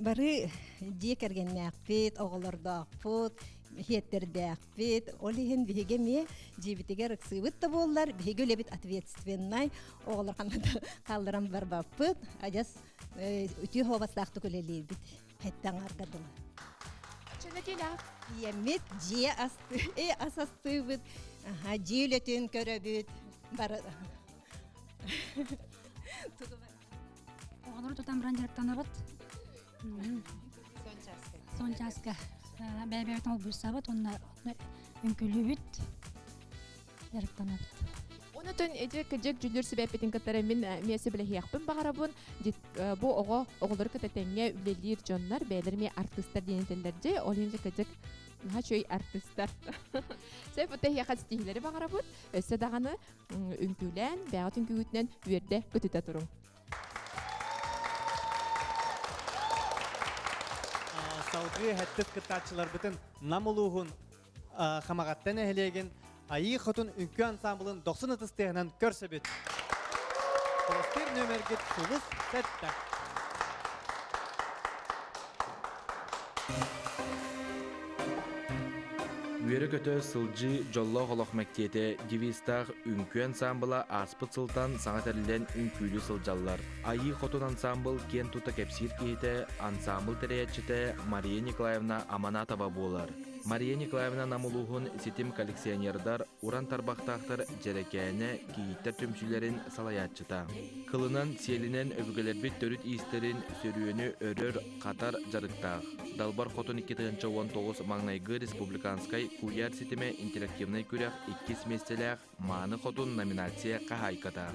Бары дьиэ кэргэннээхпит, оҕолордоохпут, иһиэттэрдээхпит. Ол иһин биһиги эмиэ дьиэбитигэр ыксыыбыт да буоллар, биһиги үлэбит ответственнай, оҕолор ханна да хаалларан барбаппыт. Адьас үтүө суобастаахтык үлэлиибит. Хэттэ аҥаарга дылы. Ийэммит дьиэ асты, ас астыыбыт, дьиэ үлэтин көрөбүт. Бары Оҕолору тутан баран дьарыктанабыт. Сон чааска бэйэ-бэйэбитин олбуйсабыт уонна үҥкүүлүүбүт, дьарыктанабыт. Онутун ити кыдьык дьүлүр сүбэппитин кытары мин эмиэ сөбүлэһиэхпин баҕарабын. Бу оҕо оҕолору кытта тэҥҥэ үлэлиир дьоннор бэйэлэр эмиэ артыыстар диэн этэллэр дьэ. Ол иһин кыдьык наһаа үчүгэй артыыстар. Сөп эһиэхэ ситиһиилэри баҕарабыт. Өссө даҕаны үҥкүүлээн, бэйэҕит үҥкүүгүтүнэн үөрдэ көтүтэ туруҥ. Салгыы хэттис кыттааччыларбытын Нам улууһун Хамаҕатта нэһилиэгин Айыы Хотун үҥкүү ансамблын дохсун ытыс тыаһынан көрсөбүт. Холостур нүөмэргит Сулус сэттэ. Үөрэ-көтө сылдьыы дьоллоох олох мэктиэтэ девизтаах үҥкүү ансаамбыла ааспыт сылтан саҥа тэриллэн үҥкүүлүү сылдьаллар. Айыы Хотун ансаамбыл киэн тута кэпсиир киһитэ, ансаамбыл тэрийээччитэ Мария Николаевна Аманатова буолар. Мария Николаевна Нам улууһун ситим коллекционердар, уран тарбахтаахтар Дьэрэкээнэ кийииттэр түмсүүлэрин салайааччыта. Кылынан, сиэлинэн өбүгэлэрбит төрүт иистэрин сөрүөнү өрөр, хатар дьарыктаах. Далбар Хотун 2019 маҥнайгы республиканскай куйаар ситимэ интерактивнай күрэх иккис миэстэлээх Мааны Хотун номинация хаһаайката.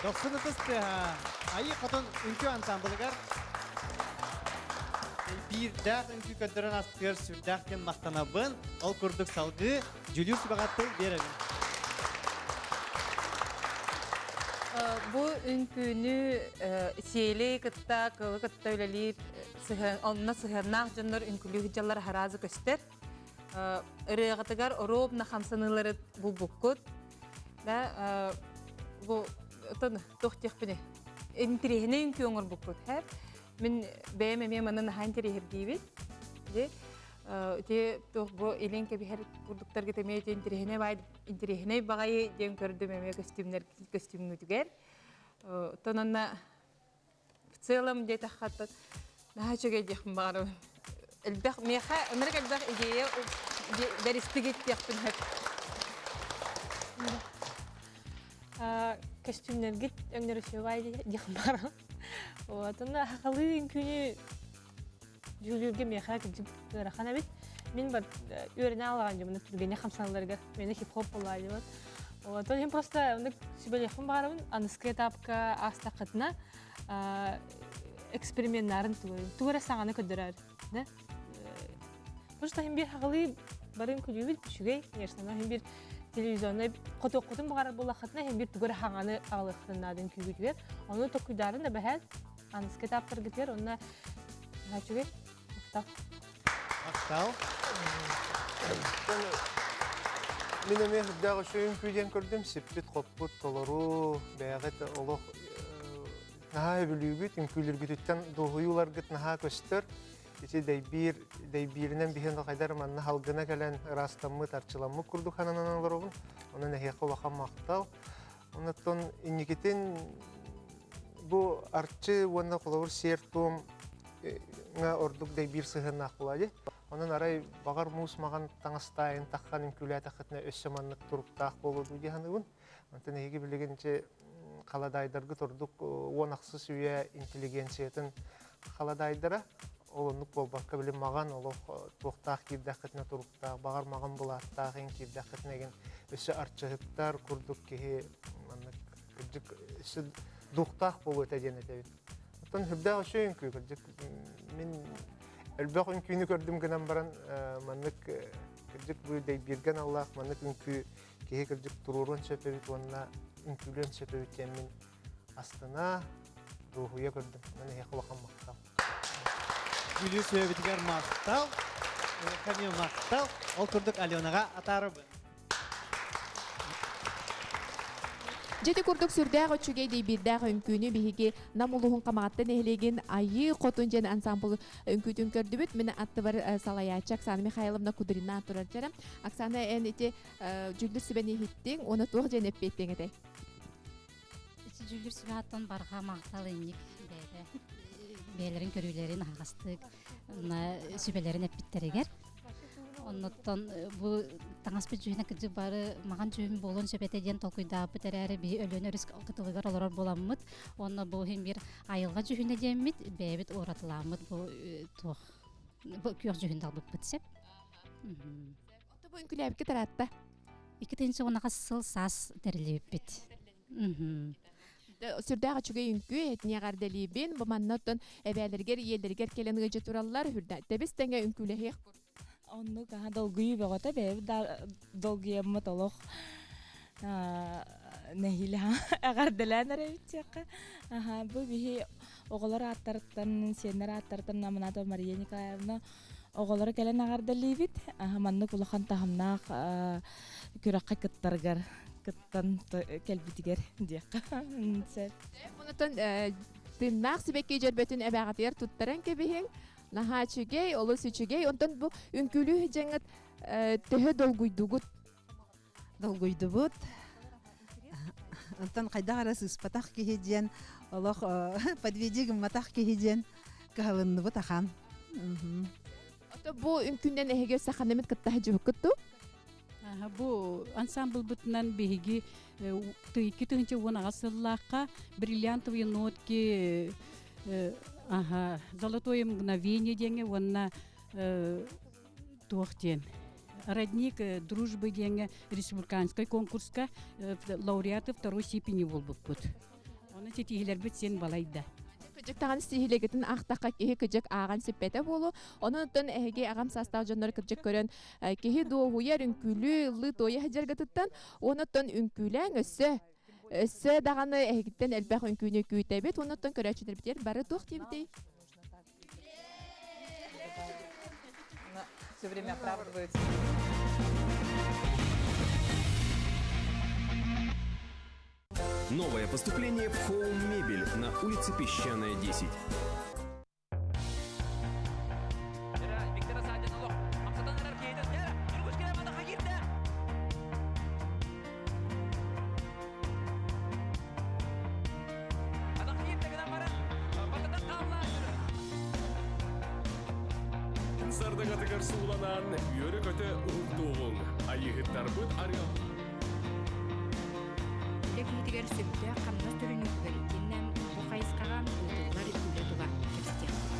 Дохсун ытыс тыаһа Айыы Хотун үҥкүү ансамблыгар биирдээх үҥкүү көрдөрөн астыгар сүрдээх диэн махтанабын. Ол курдук салгыы Дьүлүүр сүбэҕэ тыл биэрэбин. Бу үҥкүүнү сиэли кытта, кылы кытта үлэлиир онно сыһыаннаах дьоннор үҥкүүлүү сылдьаллар араазы көстөр. Ырыаҕытыгар оруобуна хамсаныылары булбуккут. Да, бу туох диэхпиний? Интириэһинэй үҥкүү оҥорбуккут, һэ? Мин бэйэм эмиэ манна наһаа интэриэһиргиибин. Ди ити туох бу илин кэбиһэр курдуктаргыт эмиэ ити интэриэһинэй баай интэриэһинэй баҕайы диэн көрдүм эмиэ көстүүмнэр көстүүмҥүтүгэр. Оттон онно в целом диэтэххэ наһаа үчүгэй диэхпин баҕарабын. Элбэх миэхэ ынырык элбэх идея бэристигит диэхпин сөп. Көстүүмнэргит өҥнөрү үчүгэй диэхпин баҕарабын. Вот, онно хахалыы үҥкүүнү дьүүлүүргэ миэхэ кырдьык ыарахан эбит. Мин бар үөрэнэ алаҕан дьоммун түргэнник хамсаналларыгар мені хип-хоп буолаайыбын. Вот, ол иһин просто оннук сүбэлиэхпин баҕарабын. Аныскы этапка аастаххытына эксперименнарын тугу тугу эрэ саҥаны көрдөрөр да Просто иһин биир хаҕылыы барын күлүүбүт үчүгэй, конечно, но иһин биир телевизионнай хотуоххутун баҕарар буоллаххытына иһин биир тугу эрэ хаҥаны аҕалыаххытын наадын күүгүтүгэр. Ону токуйдаарын да бэһэт аныскы этаптаргытыгар онно үчүгэй. Махтал. Махтал. Мин эмиэ үрдээх үчүгэй үҥкүү диэн көрдүм. Сиппит-хоппут толору, бэйэҕит олох наһаа сөбүлүүгүт, үҥкүүлүүргүтүттэн дуоһуйууларгыт наһаа көстөр. Ити дэйбиир, дэйбииринэн биһиэн хайдар манна халгына кэлэн ыраастаммыт, арчыламмыт курдук сананан олоробун. Онон эһиэхэ улахан махтал. Оннуттан инникитин бу арчы уонна холобур сиэр-туом ордук дэйбиир сыһыаннаах буолаа дии. Онон арай баҕар муус маҕан таҥастаайын таххан үҥкүүлээтэххитинэ өссө маннык туруктаах буолуо дуу дии саныыбын. Онтон эһиги билигин ити халадаайдаргыт ордук 16 үйэ интеллигенциятын халадаайдара ол оннук буолбакка били маҕан олох туохтаах киирдэххитинэ туруктаах баҕар маҕан былааттаах эн киирдэххитинэ эгин өссө арчыһыттар курдук киһи маннык кырдьык өссө дуохтаах буолуо этэ диэн этэбин. Оттон үрдээх үчүгэй үҥкүү кырдьык мин элбэх үҥкүүнү көрдүм гынан баран маннык кырдьык бу дэйбииргэ аналлаах маннык үҥкүү киһи кырдьык туруоруон сөп эбит уонна үҥкүүлүөн сөп эбит диэммин астына, дуоһуйа көрдүм. Онон эһиэхэ улахан махтал. Бүлүү сүөбүтүгэр махтал, эһиэхэ махтал. Ол курдук Аленаҕа атаарабын. Дьити курдук сүрдээх үчүгэй дэйбиирдээх үҥкүүнү биһиги Нам улууһун Хамаҕатта нэһилиэгин Айыы Хотун диэн ансамбл үҥкүүтүн көрдүбүт. Мин аттыбар салайааччы Оксана Михайловна Кудрина турар дьара. Оксана, эн ити дьүүллүр сүбэни иһиттиҥ, уонна туох диэн эппиэттиэҥ этэй? Ити дьүүллүр сүбэттэн барҕа махтал инник бэйэтэ бэйэлэрин көрүүлэрин аһаҕастык сүбэлэрин эппиттэригэр. Оннуттан бу таҥаспыт дьүһүнэ кырдьык бары маҕан дьүһүн буолуон сөп этэ диэн толкуйдаабыт эрээри биһи Өлүөнэ өрүс кытылыгар олорор буоламмыт уонна бу иһин биир айылҕа дьүһүнэ диэммит бэйэбит уратылааммыт бу туох бу күөх дьүһүн талбыппыт сөп. Ото бу үҥкүлээбиккэ тараатта. 2010 сыл саас тэриллибиппит. Сүрдээх үчүгэй үҥкүү этиниэ эҕэрдэлиибин. Бу манна оттон эбээлэригэр, ийэлэригэр кэлэн ыалдьа тураллар. Үрдэ тэбис тэҥэ үҥкүүлэһиэх курдук. Оннук аха долгуйуу бөҕөтө бэйэбит да долгуйаммыт олох нэһиилэ эҕэрдэлээн эрэбит диэххэ. Аха бу биһи оҕолор ааттарыттан, сиэннэр ааттарыттан Наманатова Мария Николаевна оҕолоро кэлэн эҕэрдэлиибит. Маннык улахан таһымнаах күрэххэ кыттарыгар кыттан кэлбитигэр диэххэ сөп. Онтон тыыннаах сибэкки дьөрбөтүн эбээҕитигэр туттаран кэбиһиҥ. Наһаа үчүгэй, олус үчүгэй. Онтон бу үҥкүүлүү дьаҥыт төһө долгуйдугут? Долгуйдубут. Онтон хайдах эрэ сыыспатах киһи диэн, олох подведи гымматах киһи диэн кыһалынныбыт ахан. Ото бу үҥкүүнэн эһиги саханымыт кытта сылдьыбыккыт дуу? Бу ансамблбытынан биһиги 2018 сыллаахха бриллиантовые нотки ага, золотое мгновение диэҥҥэ уонна туох диэн родник дружбы диэҥҥэ республиканскай конкурска лауреаты второй степени буолбуппут. Онно ситиһилэрбит син балайда. Кыдьык даҕаны ситиһиилэргитин аахтахха киһи кыдьык ааҕан сиппэтэ буолуо. Онон оттон эһиги аҕам саастаах дьоннор кырдьык көрөн киһи дуоһуйар үҥкүүлүү, ыллыы туойа сылдьаргытыттан уонна оттон үҥкүүлээҥ өссө өссө даҕаны эһигиттэн элбэх үҥкүүнү күүтэбит уонна оттон көрөөччүлэрбитигэр бары туох диэбитий? Все время оправдываются. Новое поступление в Хоум Мебель на улице Песчаная, 10. Сардагатыгар сууланан, үөрэ-көтө уһуктуоҕуҥ. Айыыһыттарбыт арыал. Үлэ киһитигэр сөптөөх хамнас төлөнүүтүгэр итиэннэ бу хайысхаҕа ыытыллар үлэ тула кэпсэтиэхпит.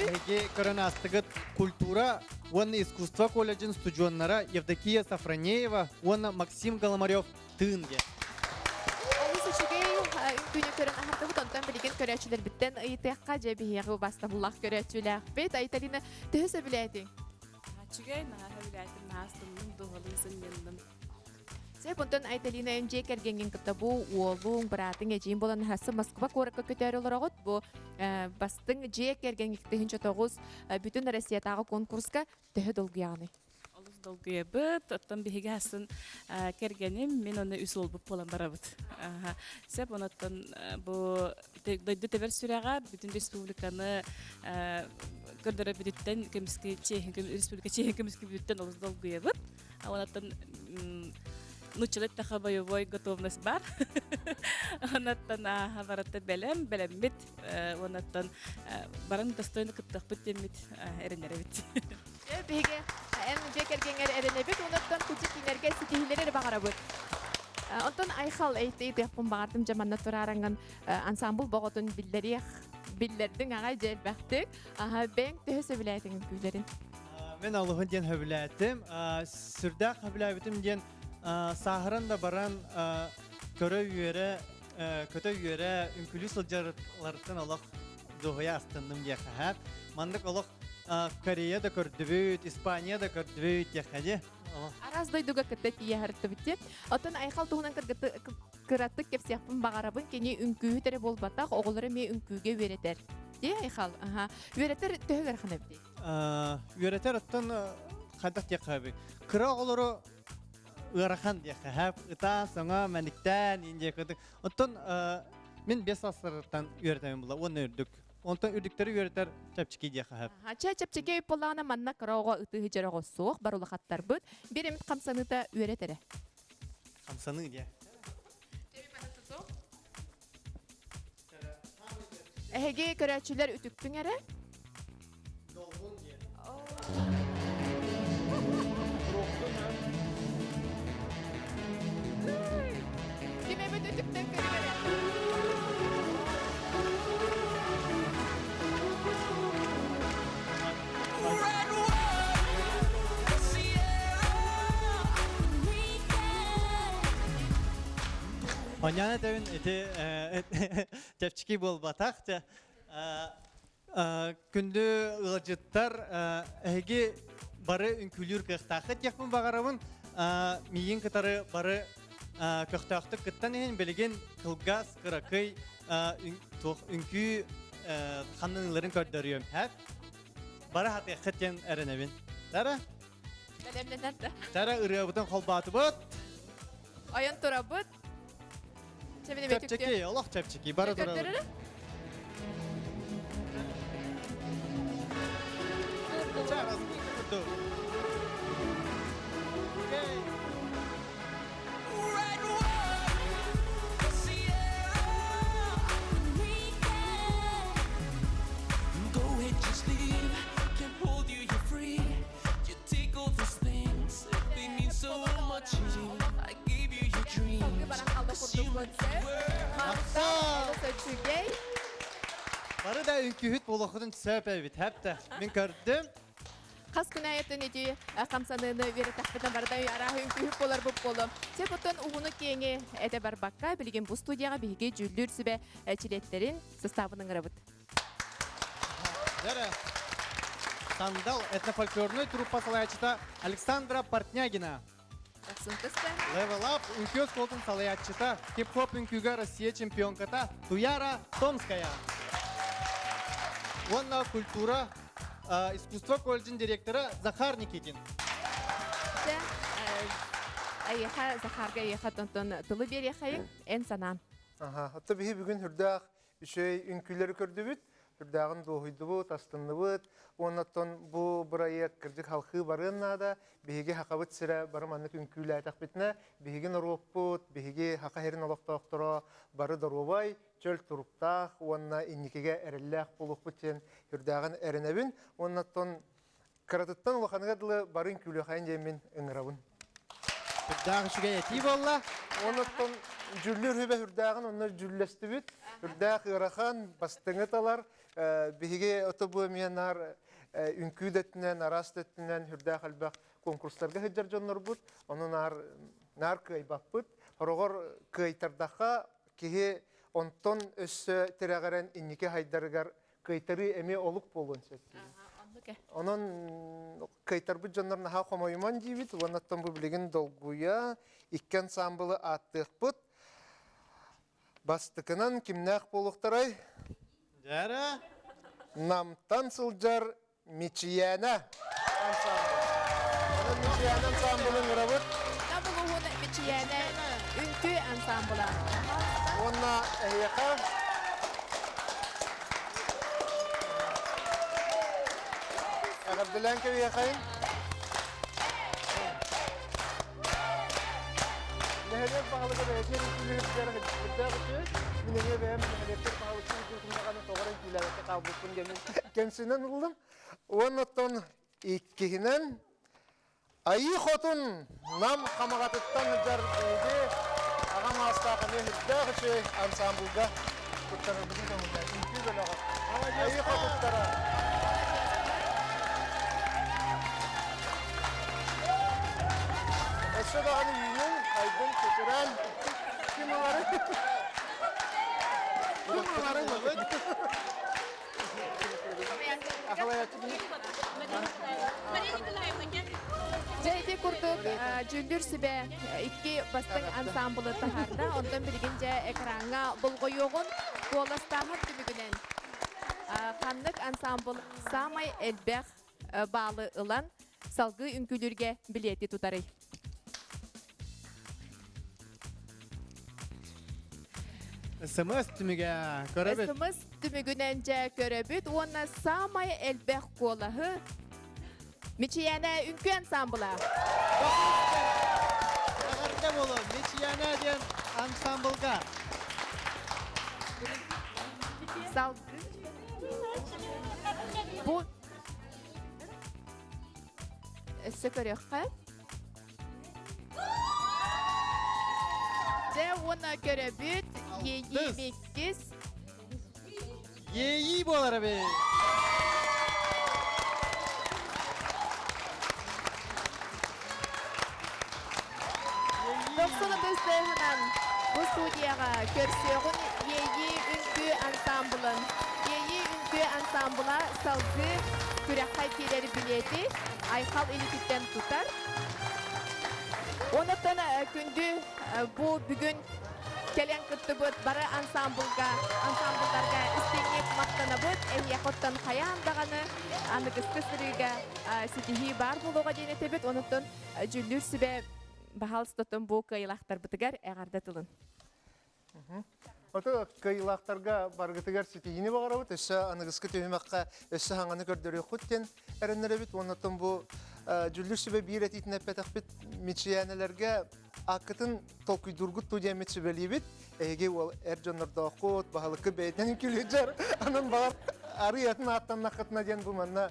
Эһиги көрөн аастыгыт культура уонна искусство колледжын студеннара Евдокия Сафронеева уонна Максим Голомарев тыын диэн. Олус үчүгэй үҥкүүнү көрөн аһардыбыт, онтон билигин көрөөччүлэрбиттэн ыйытыахха дьэ биһиэхэ убастабыллаах көрөөччүлээхпит. Айталина, төһө сөбүлээтиҥ? Үчүгэй, наһаа сөбүлээтим, наһаа астынным, дууһалыын сынньанным. Сөп, онтон Айталина эн дьиэ кэргэҥҥин кытта бу уолуҥ, быраатыҥ, эдьиийин буолан аһасы Москва куоракка көтөөрү олороҕут. Бу бастыҥ дьиэ кэргэҥ 2009 бүтүн Россиятааҕы конкурска төһө долгуйаҕыный? Олус долгуйабыт. Оттон биһиги асын кэргэним, мин оны үс уолбут буолан барабыт. Сөп, онуттан бу дойду тэбэр сүрэҕэ бүтүн республиканы көрдөрө бүтүттэн көмүскэ чиэһин республика чиэһин көмүскэ бүтүттэн олус долгуйабыт. Онуттан. Нуччалар таха боевой готовность бар. Онаттан ааха барыта бэлэм, бэлэммит. Онаттан баран достойно кыттыахпыт диэммит эрэнэрэбит. Биһиги эн дьиэ кэргэҥҥэр эрэнэбит, онуттан кучу кинилэргэ ситиһиилэри эрэ баҕарабыт. Онтон Айхал эйтиэхпин баҕардым дьэ манна тураараңҥын ансамбл боҕотун биллэриэх биллэрдиҥ аҕай дьэ элбэхтик. Аха бэйэҥ төһө сөбүлээтиҥ үҥкүүлэрин? Мен алыһын диэн сөбүлээтим. Сүрдээх сөбүлээбитим диэн сааһыран да баран көрө үөрэ, көтө үөрэ үҥкүүлүү сылдьарларыттан олох дуоһуйа астынным диэхэ. Маннык олох Корея да көрдүбүт, Испания да көрдүбүт диэххэ дии. Араас дойдуга кытта тиийэ сырыттыбыт дии. Оттон Айхал туһунан кыратык кэпсиэхпин баҕарабын. Кини үҥкүүһүт эрэ буолбатах, оҕолору эмиэ үҥкүүгэ үөрэтэр. Дии Айхал, аха. Үөрэтэр төһө ыарахан эбитий? Үөрэтэр оттон хайдах диэххэ эбий. Кыра оҕолору ыарахан диэххэ хэп. Ытаа, саҥа, мэниктээн, иин диэххэ. Оттон мин бес саастарыттан үөрэтэмин була уонна үрдүк. Онтон үрдүктэри үөрэтэр чэпчэки диэххэ сөп. Чэ, чэпчэки буоллаҕына манна кыра оҕо ытыһы дьөрөҕө суох, бар улахаттарбыт. Биир эмит хамсаныыта үөрэтэрэ. Хамсаныы диэ. Эһиги көрөөччүлэр үтүктүҥ эрэ. Долгун диэ. Ким эбит үтүктэн көрүҥ эрэ. Оньяна этэбин ити чэпчэки буолбатах. Күндү ыалдьыттар, эһиги бары үҥкүүлүүр кыахтааххыт диэхпин баҕарабын. Миигин кытары бары көхтөөхтүк кыттан иһин билигин кылгас, кыракый туох үҥкүү ханныыларын көрдөрүөм. Бары хатыаххыт диэн эрэнэбин. Тара? Бэлэмнэнэр да. Тара ырыабытын холбоотубут. Ойон турабыт. Чэпчэки, олох чэпчэки. Бары турабыт. Бары да үҥкүүһүт буолуоххутун сөп эбит, хэптэ. Мин көрдүм. Хас күн айытын ити хамсаныыны үөрэтэхпитинэ барыта арааһы үҥкүүһүт буоларбыт буолуо. Сөп оттон уһуну киэҥи этэ барбакка, билигин бу студияҕа биһиги дьүүллүүр сүбэ чилиэттэрин састаабын ыҥырабыт. Дәрі. Сандал этнофольклорной труппа салайааччыта Александра Портнягина. Level Up үҥкүү оскуолатын салайааччыта, хип-хоп үҥкүүгэ Россия чемпионката Туяра Томская. Уонна культура, искусство колледжин директора Захар Никитин. Эйиэхэ, Захарга эйиэхэ тонтон тылы биэриэхэйиҥ, эн санаан. Аха, отто биһи бүгүн хүрдээх үчүгэй үҥкүүлэри көрдүбүт, үрдээҕин дуоһуйдубут, астынныбыт. Уоннаттан бу бырайыак кырдьык халхыы барыан наада. Биһиги Хахабыт сирэ бары маннык үҥкүүлээтэхпитинэ, биһиги норуоппут, биһиги Хаха сирин олохтоохторо бары доруобай, чөл туруктаах уонна инникигэ эрэллээх буолуохпут диэн үрдээҕин эрэнэбин. Уоннаттан кыратыттан улаханыгар дылы бары үҥкүүлүөхайын диэммин ыҥырабын. Үрдээх үчүгэй этии буолла. Онуттан дьүллүүр хүбэ үрдээҕин онно дьүллэстибит. Үрдээх ыарахан, бастыҥы талар. Биһиги ото бу эмиэ наар үҥкүү да өттүнэн, араас да өттүнэн үрдээх элбэх конкурстарга сылдьар дьоннорбут. Ону наар наар кыайбаппыт. Хороҕор кыайтардахха киһи онтон өссө тирэҕирэн инники хайдарыгар кыайтарыы эмиэ олук буолуон сөп. Онон кыайтарбыт дьоннор наһаа хомойуман диибит уонна оттон бу билигин долгуйа икки ансаамбылы ааттыахпыт. Бастакынан кимнээх буолуохтарай? Дьэрэ. Намтан сылдьар Мичийээнэ ансаамбыл. Онон Мичийээнэ ансаамбылын ыҥырабыт. Нам улууһун Мичийээнэ үҥкүү ансаамбыла. Уонна эһиэхэ эҕэрдэлээн кэбиһиэхэйин. Нэһилиэк баһылыга бэйэтин үҥкүүлүүрүгэр сылдьыбыттаах үчүгэй. Мин эмиэ бэйэм нэһилиэкпэр баһылыктыы сылдьыбытым даҕаны тоҕо эрэ үҥкүүлээбэккэ хаалбыппын диэн кэмсинэн ыллым. Уонна оттон иккиһинэн Айыы Хотун Нам Хамаҕатыттан сылдьар биһиги аҕам аастаах эмиэ сүрдээх үчүгэй ансаамбылга куттанарбытын көҥүллээн үҥкүү бөлөҕө Айыы Хотуттара Өссө даҕаны үүнүҥ, айдын, чэчирээн, ким ылары ким ылары Дьэ ити курдук дьүүллүүр сүбэ икки бастыҥ ансаамбылы таһаарда. Онтон билигин дьэ экраҥҥа болҕойуоҕун куоластааһын түмүгүнэн ханнык ансаамбыл саамай элбэх баалы ылан салгыы үҥкүүлүүргэ билиэти тутарый? СМС түмүгэ көрөбүт. СМС түмүгүнэн дьэ көрөбүт уонна саамай элбэх куолаһы Мичийээнэ үҥкүү ансаамбыла. Эҕэрдэ буолуон Мичийээнэ диэн ансамблга. Салгыы. Бу өссө көрүөххэ. Дьэ уонна көрөбүт Иэйии Миккис. Иэйии буолар эбит. Дохсун ытыстыһынан бу студияҕа көрсүөҕүн Иэйии үҥкүү ансамблын. Иэйии үҥкүү ансамбла салгыы күрэххэ киирэр билиэти Айхал илиититтэн тутар. Онуттан күндү бу бүгүн кэлэн кыттыбыт бары ансамблга, ансамблларга истиҥник махтанабыт. Эһиэхэ оттон хайаан даҕаны аныгыскы сырыыга ситиһии баар буолуоҕа диэн этэбит. Онуттан дьүүллүүр сүбэ баһаалыстатын бу кыайыылаахтарбытыгар эҕэрдэ тылын. Ото кыайыылаахтарга баргытыгар ситиһиини баҕарабыт, өссө аныгыскы түһүмэххэ өссө хаҥаны көрдөрүөххүт диэн эрэннэрэбит. Уонна бу дьүүллүүр сүбэ биир этиитин эппэтэхпит мичийээнэлэргэ аккытын толкуйдуургут туу диэммит сүбэлиибит. Эһиги уол эр дьоннордооххут, баһылыккыт бэйэтинэн үҥкүүлүүр анан баҕар арыйатын ааттаннаххытына диэн бу манна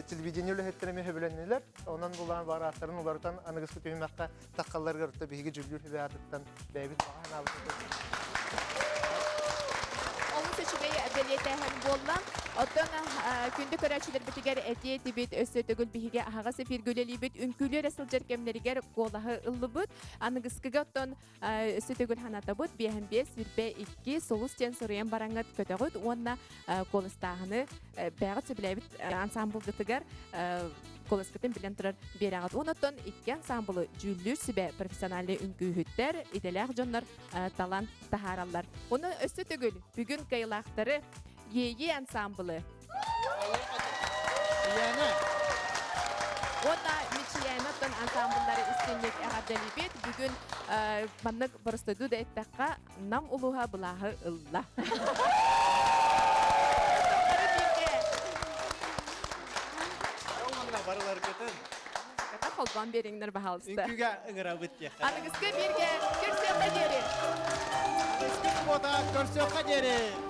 телевидение үлэһиттэрэ эмиэ сөбүлэннилэр. Онон булаан баар ааттарын уларытан аныгыскы түһүмэххэ таххалларыгар биһиги дьүүллүүр сүбэ аатыттан бэйэбит баҕа санаабытын Олус үчүгэй бэлиэтээһин буолла. Оттон күндү көрөөччүлэрбитигэр этиэ этибит, өссө төгүл биһиги аһаҕас эфиргэ үлэлиибит, үҥкүүлүү эрэ сылдьар кэмнэригэр куолаһы ыллыбыт. Аныгыскыга оттон өссө төгүл санатабыт, биэһэн биэс, сүүрбэ икки, сулус диэн суруйан бараҥҥыт көтөҕүт уонна куоластааһыны бэйэҕит сөбүлээбит ансамблгытыгар куоласкытын билэн турар биэрэҕит. Онон икки ансамблы дьүүллүүр сүбэ профессиональнай үҥкүүһүттэр, идэлээх дьоннор талан таһаараллар. Оны өссө төгүл бүгүн кыайылаахтары Иэйии ансамблы Сияна. Уонна Мичийээнэ оттон ансамбллары истинник эҕэрдэлиибит. Бүгүн маннык боростойдуу да эттэххэ, Нам улууһа былааһы ылла. Барыларгытын. Ката холбоон биэриҥнэр баһаалыста. Үҥкүүгэ ыҥырабыт диэххэ. Аныгыскы бииргэ көрсүөххэ диэри. Аныгыскы субуота көрсүөххэ диэри.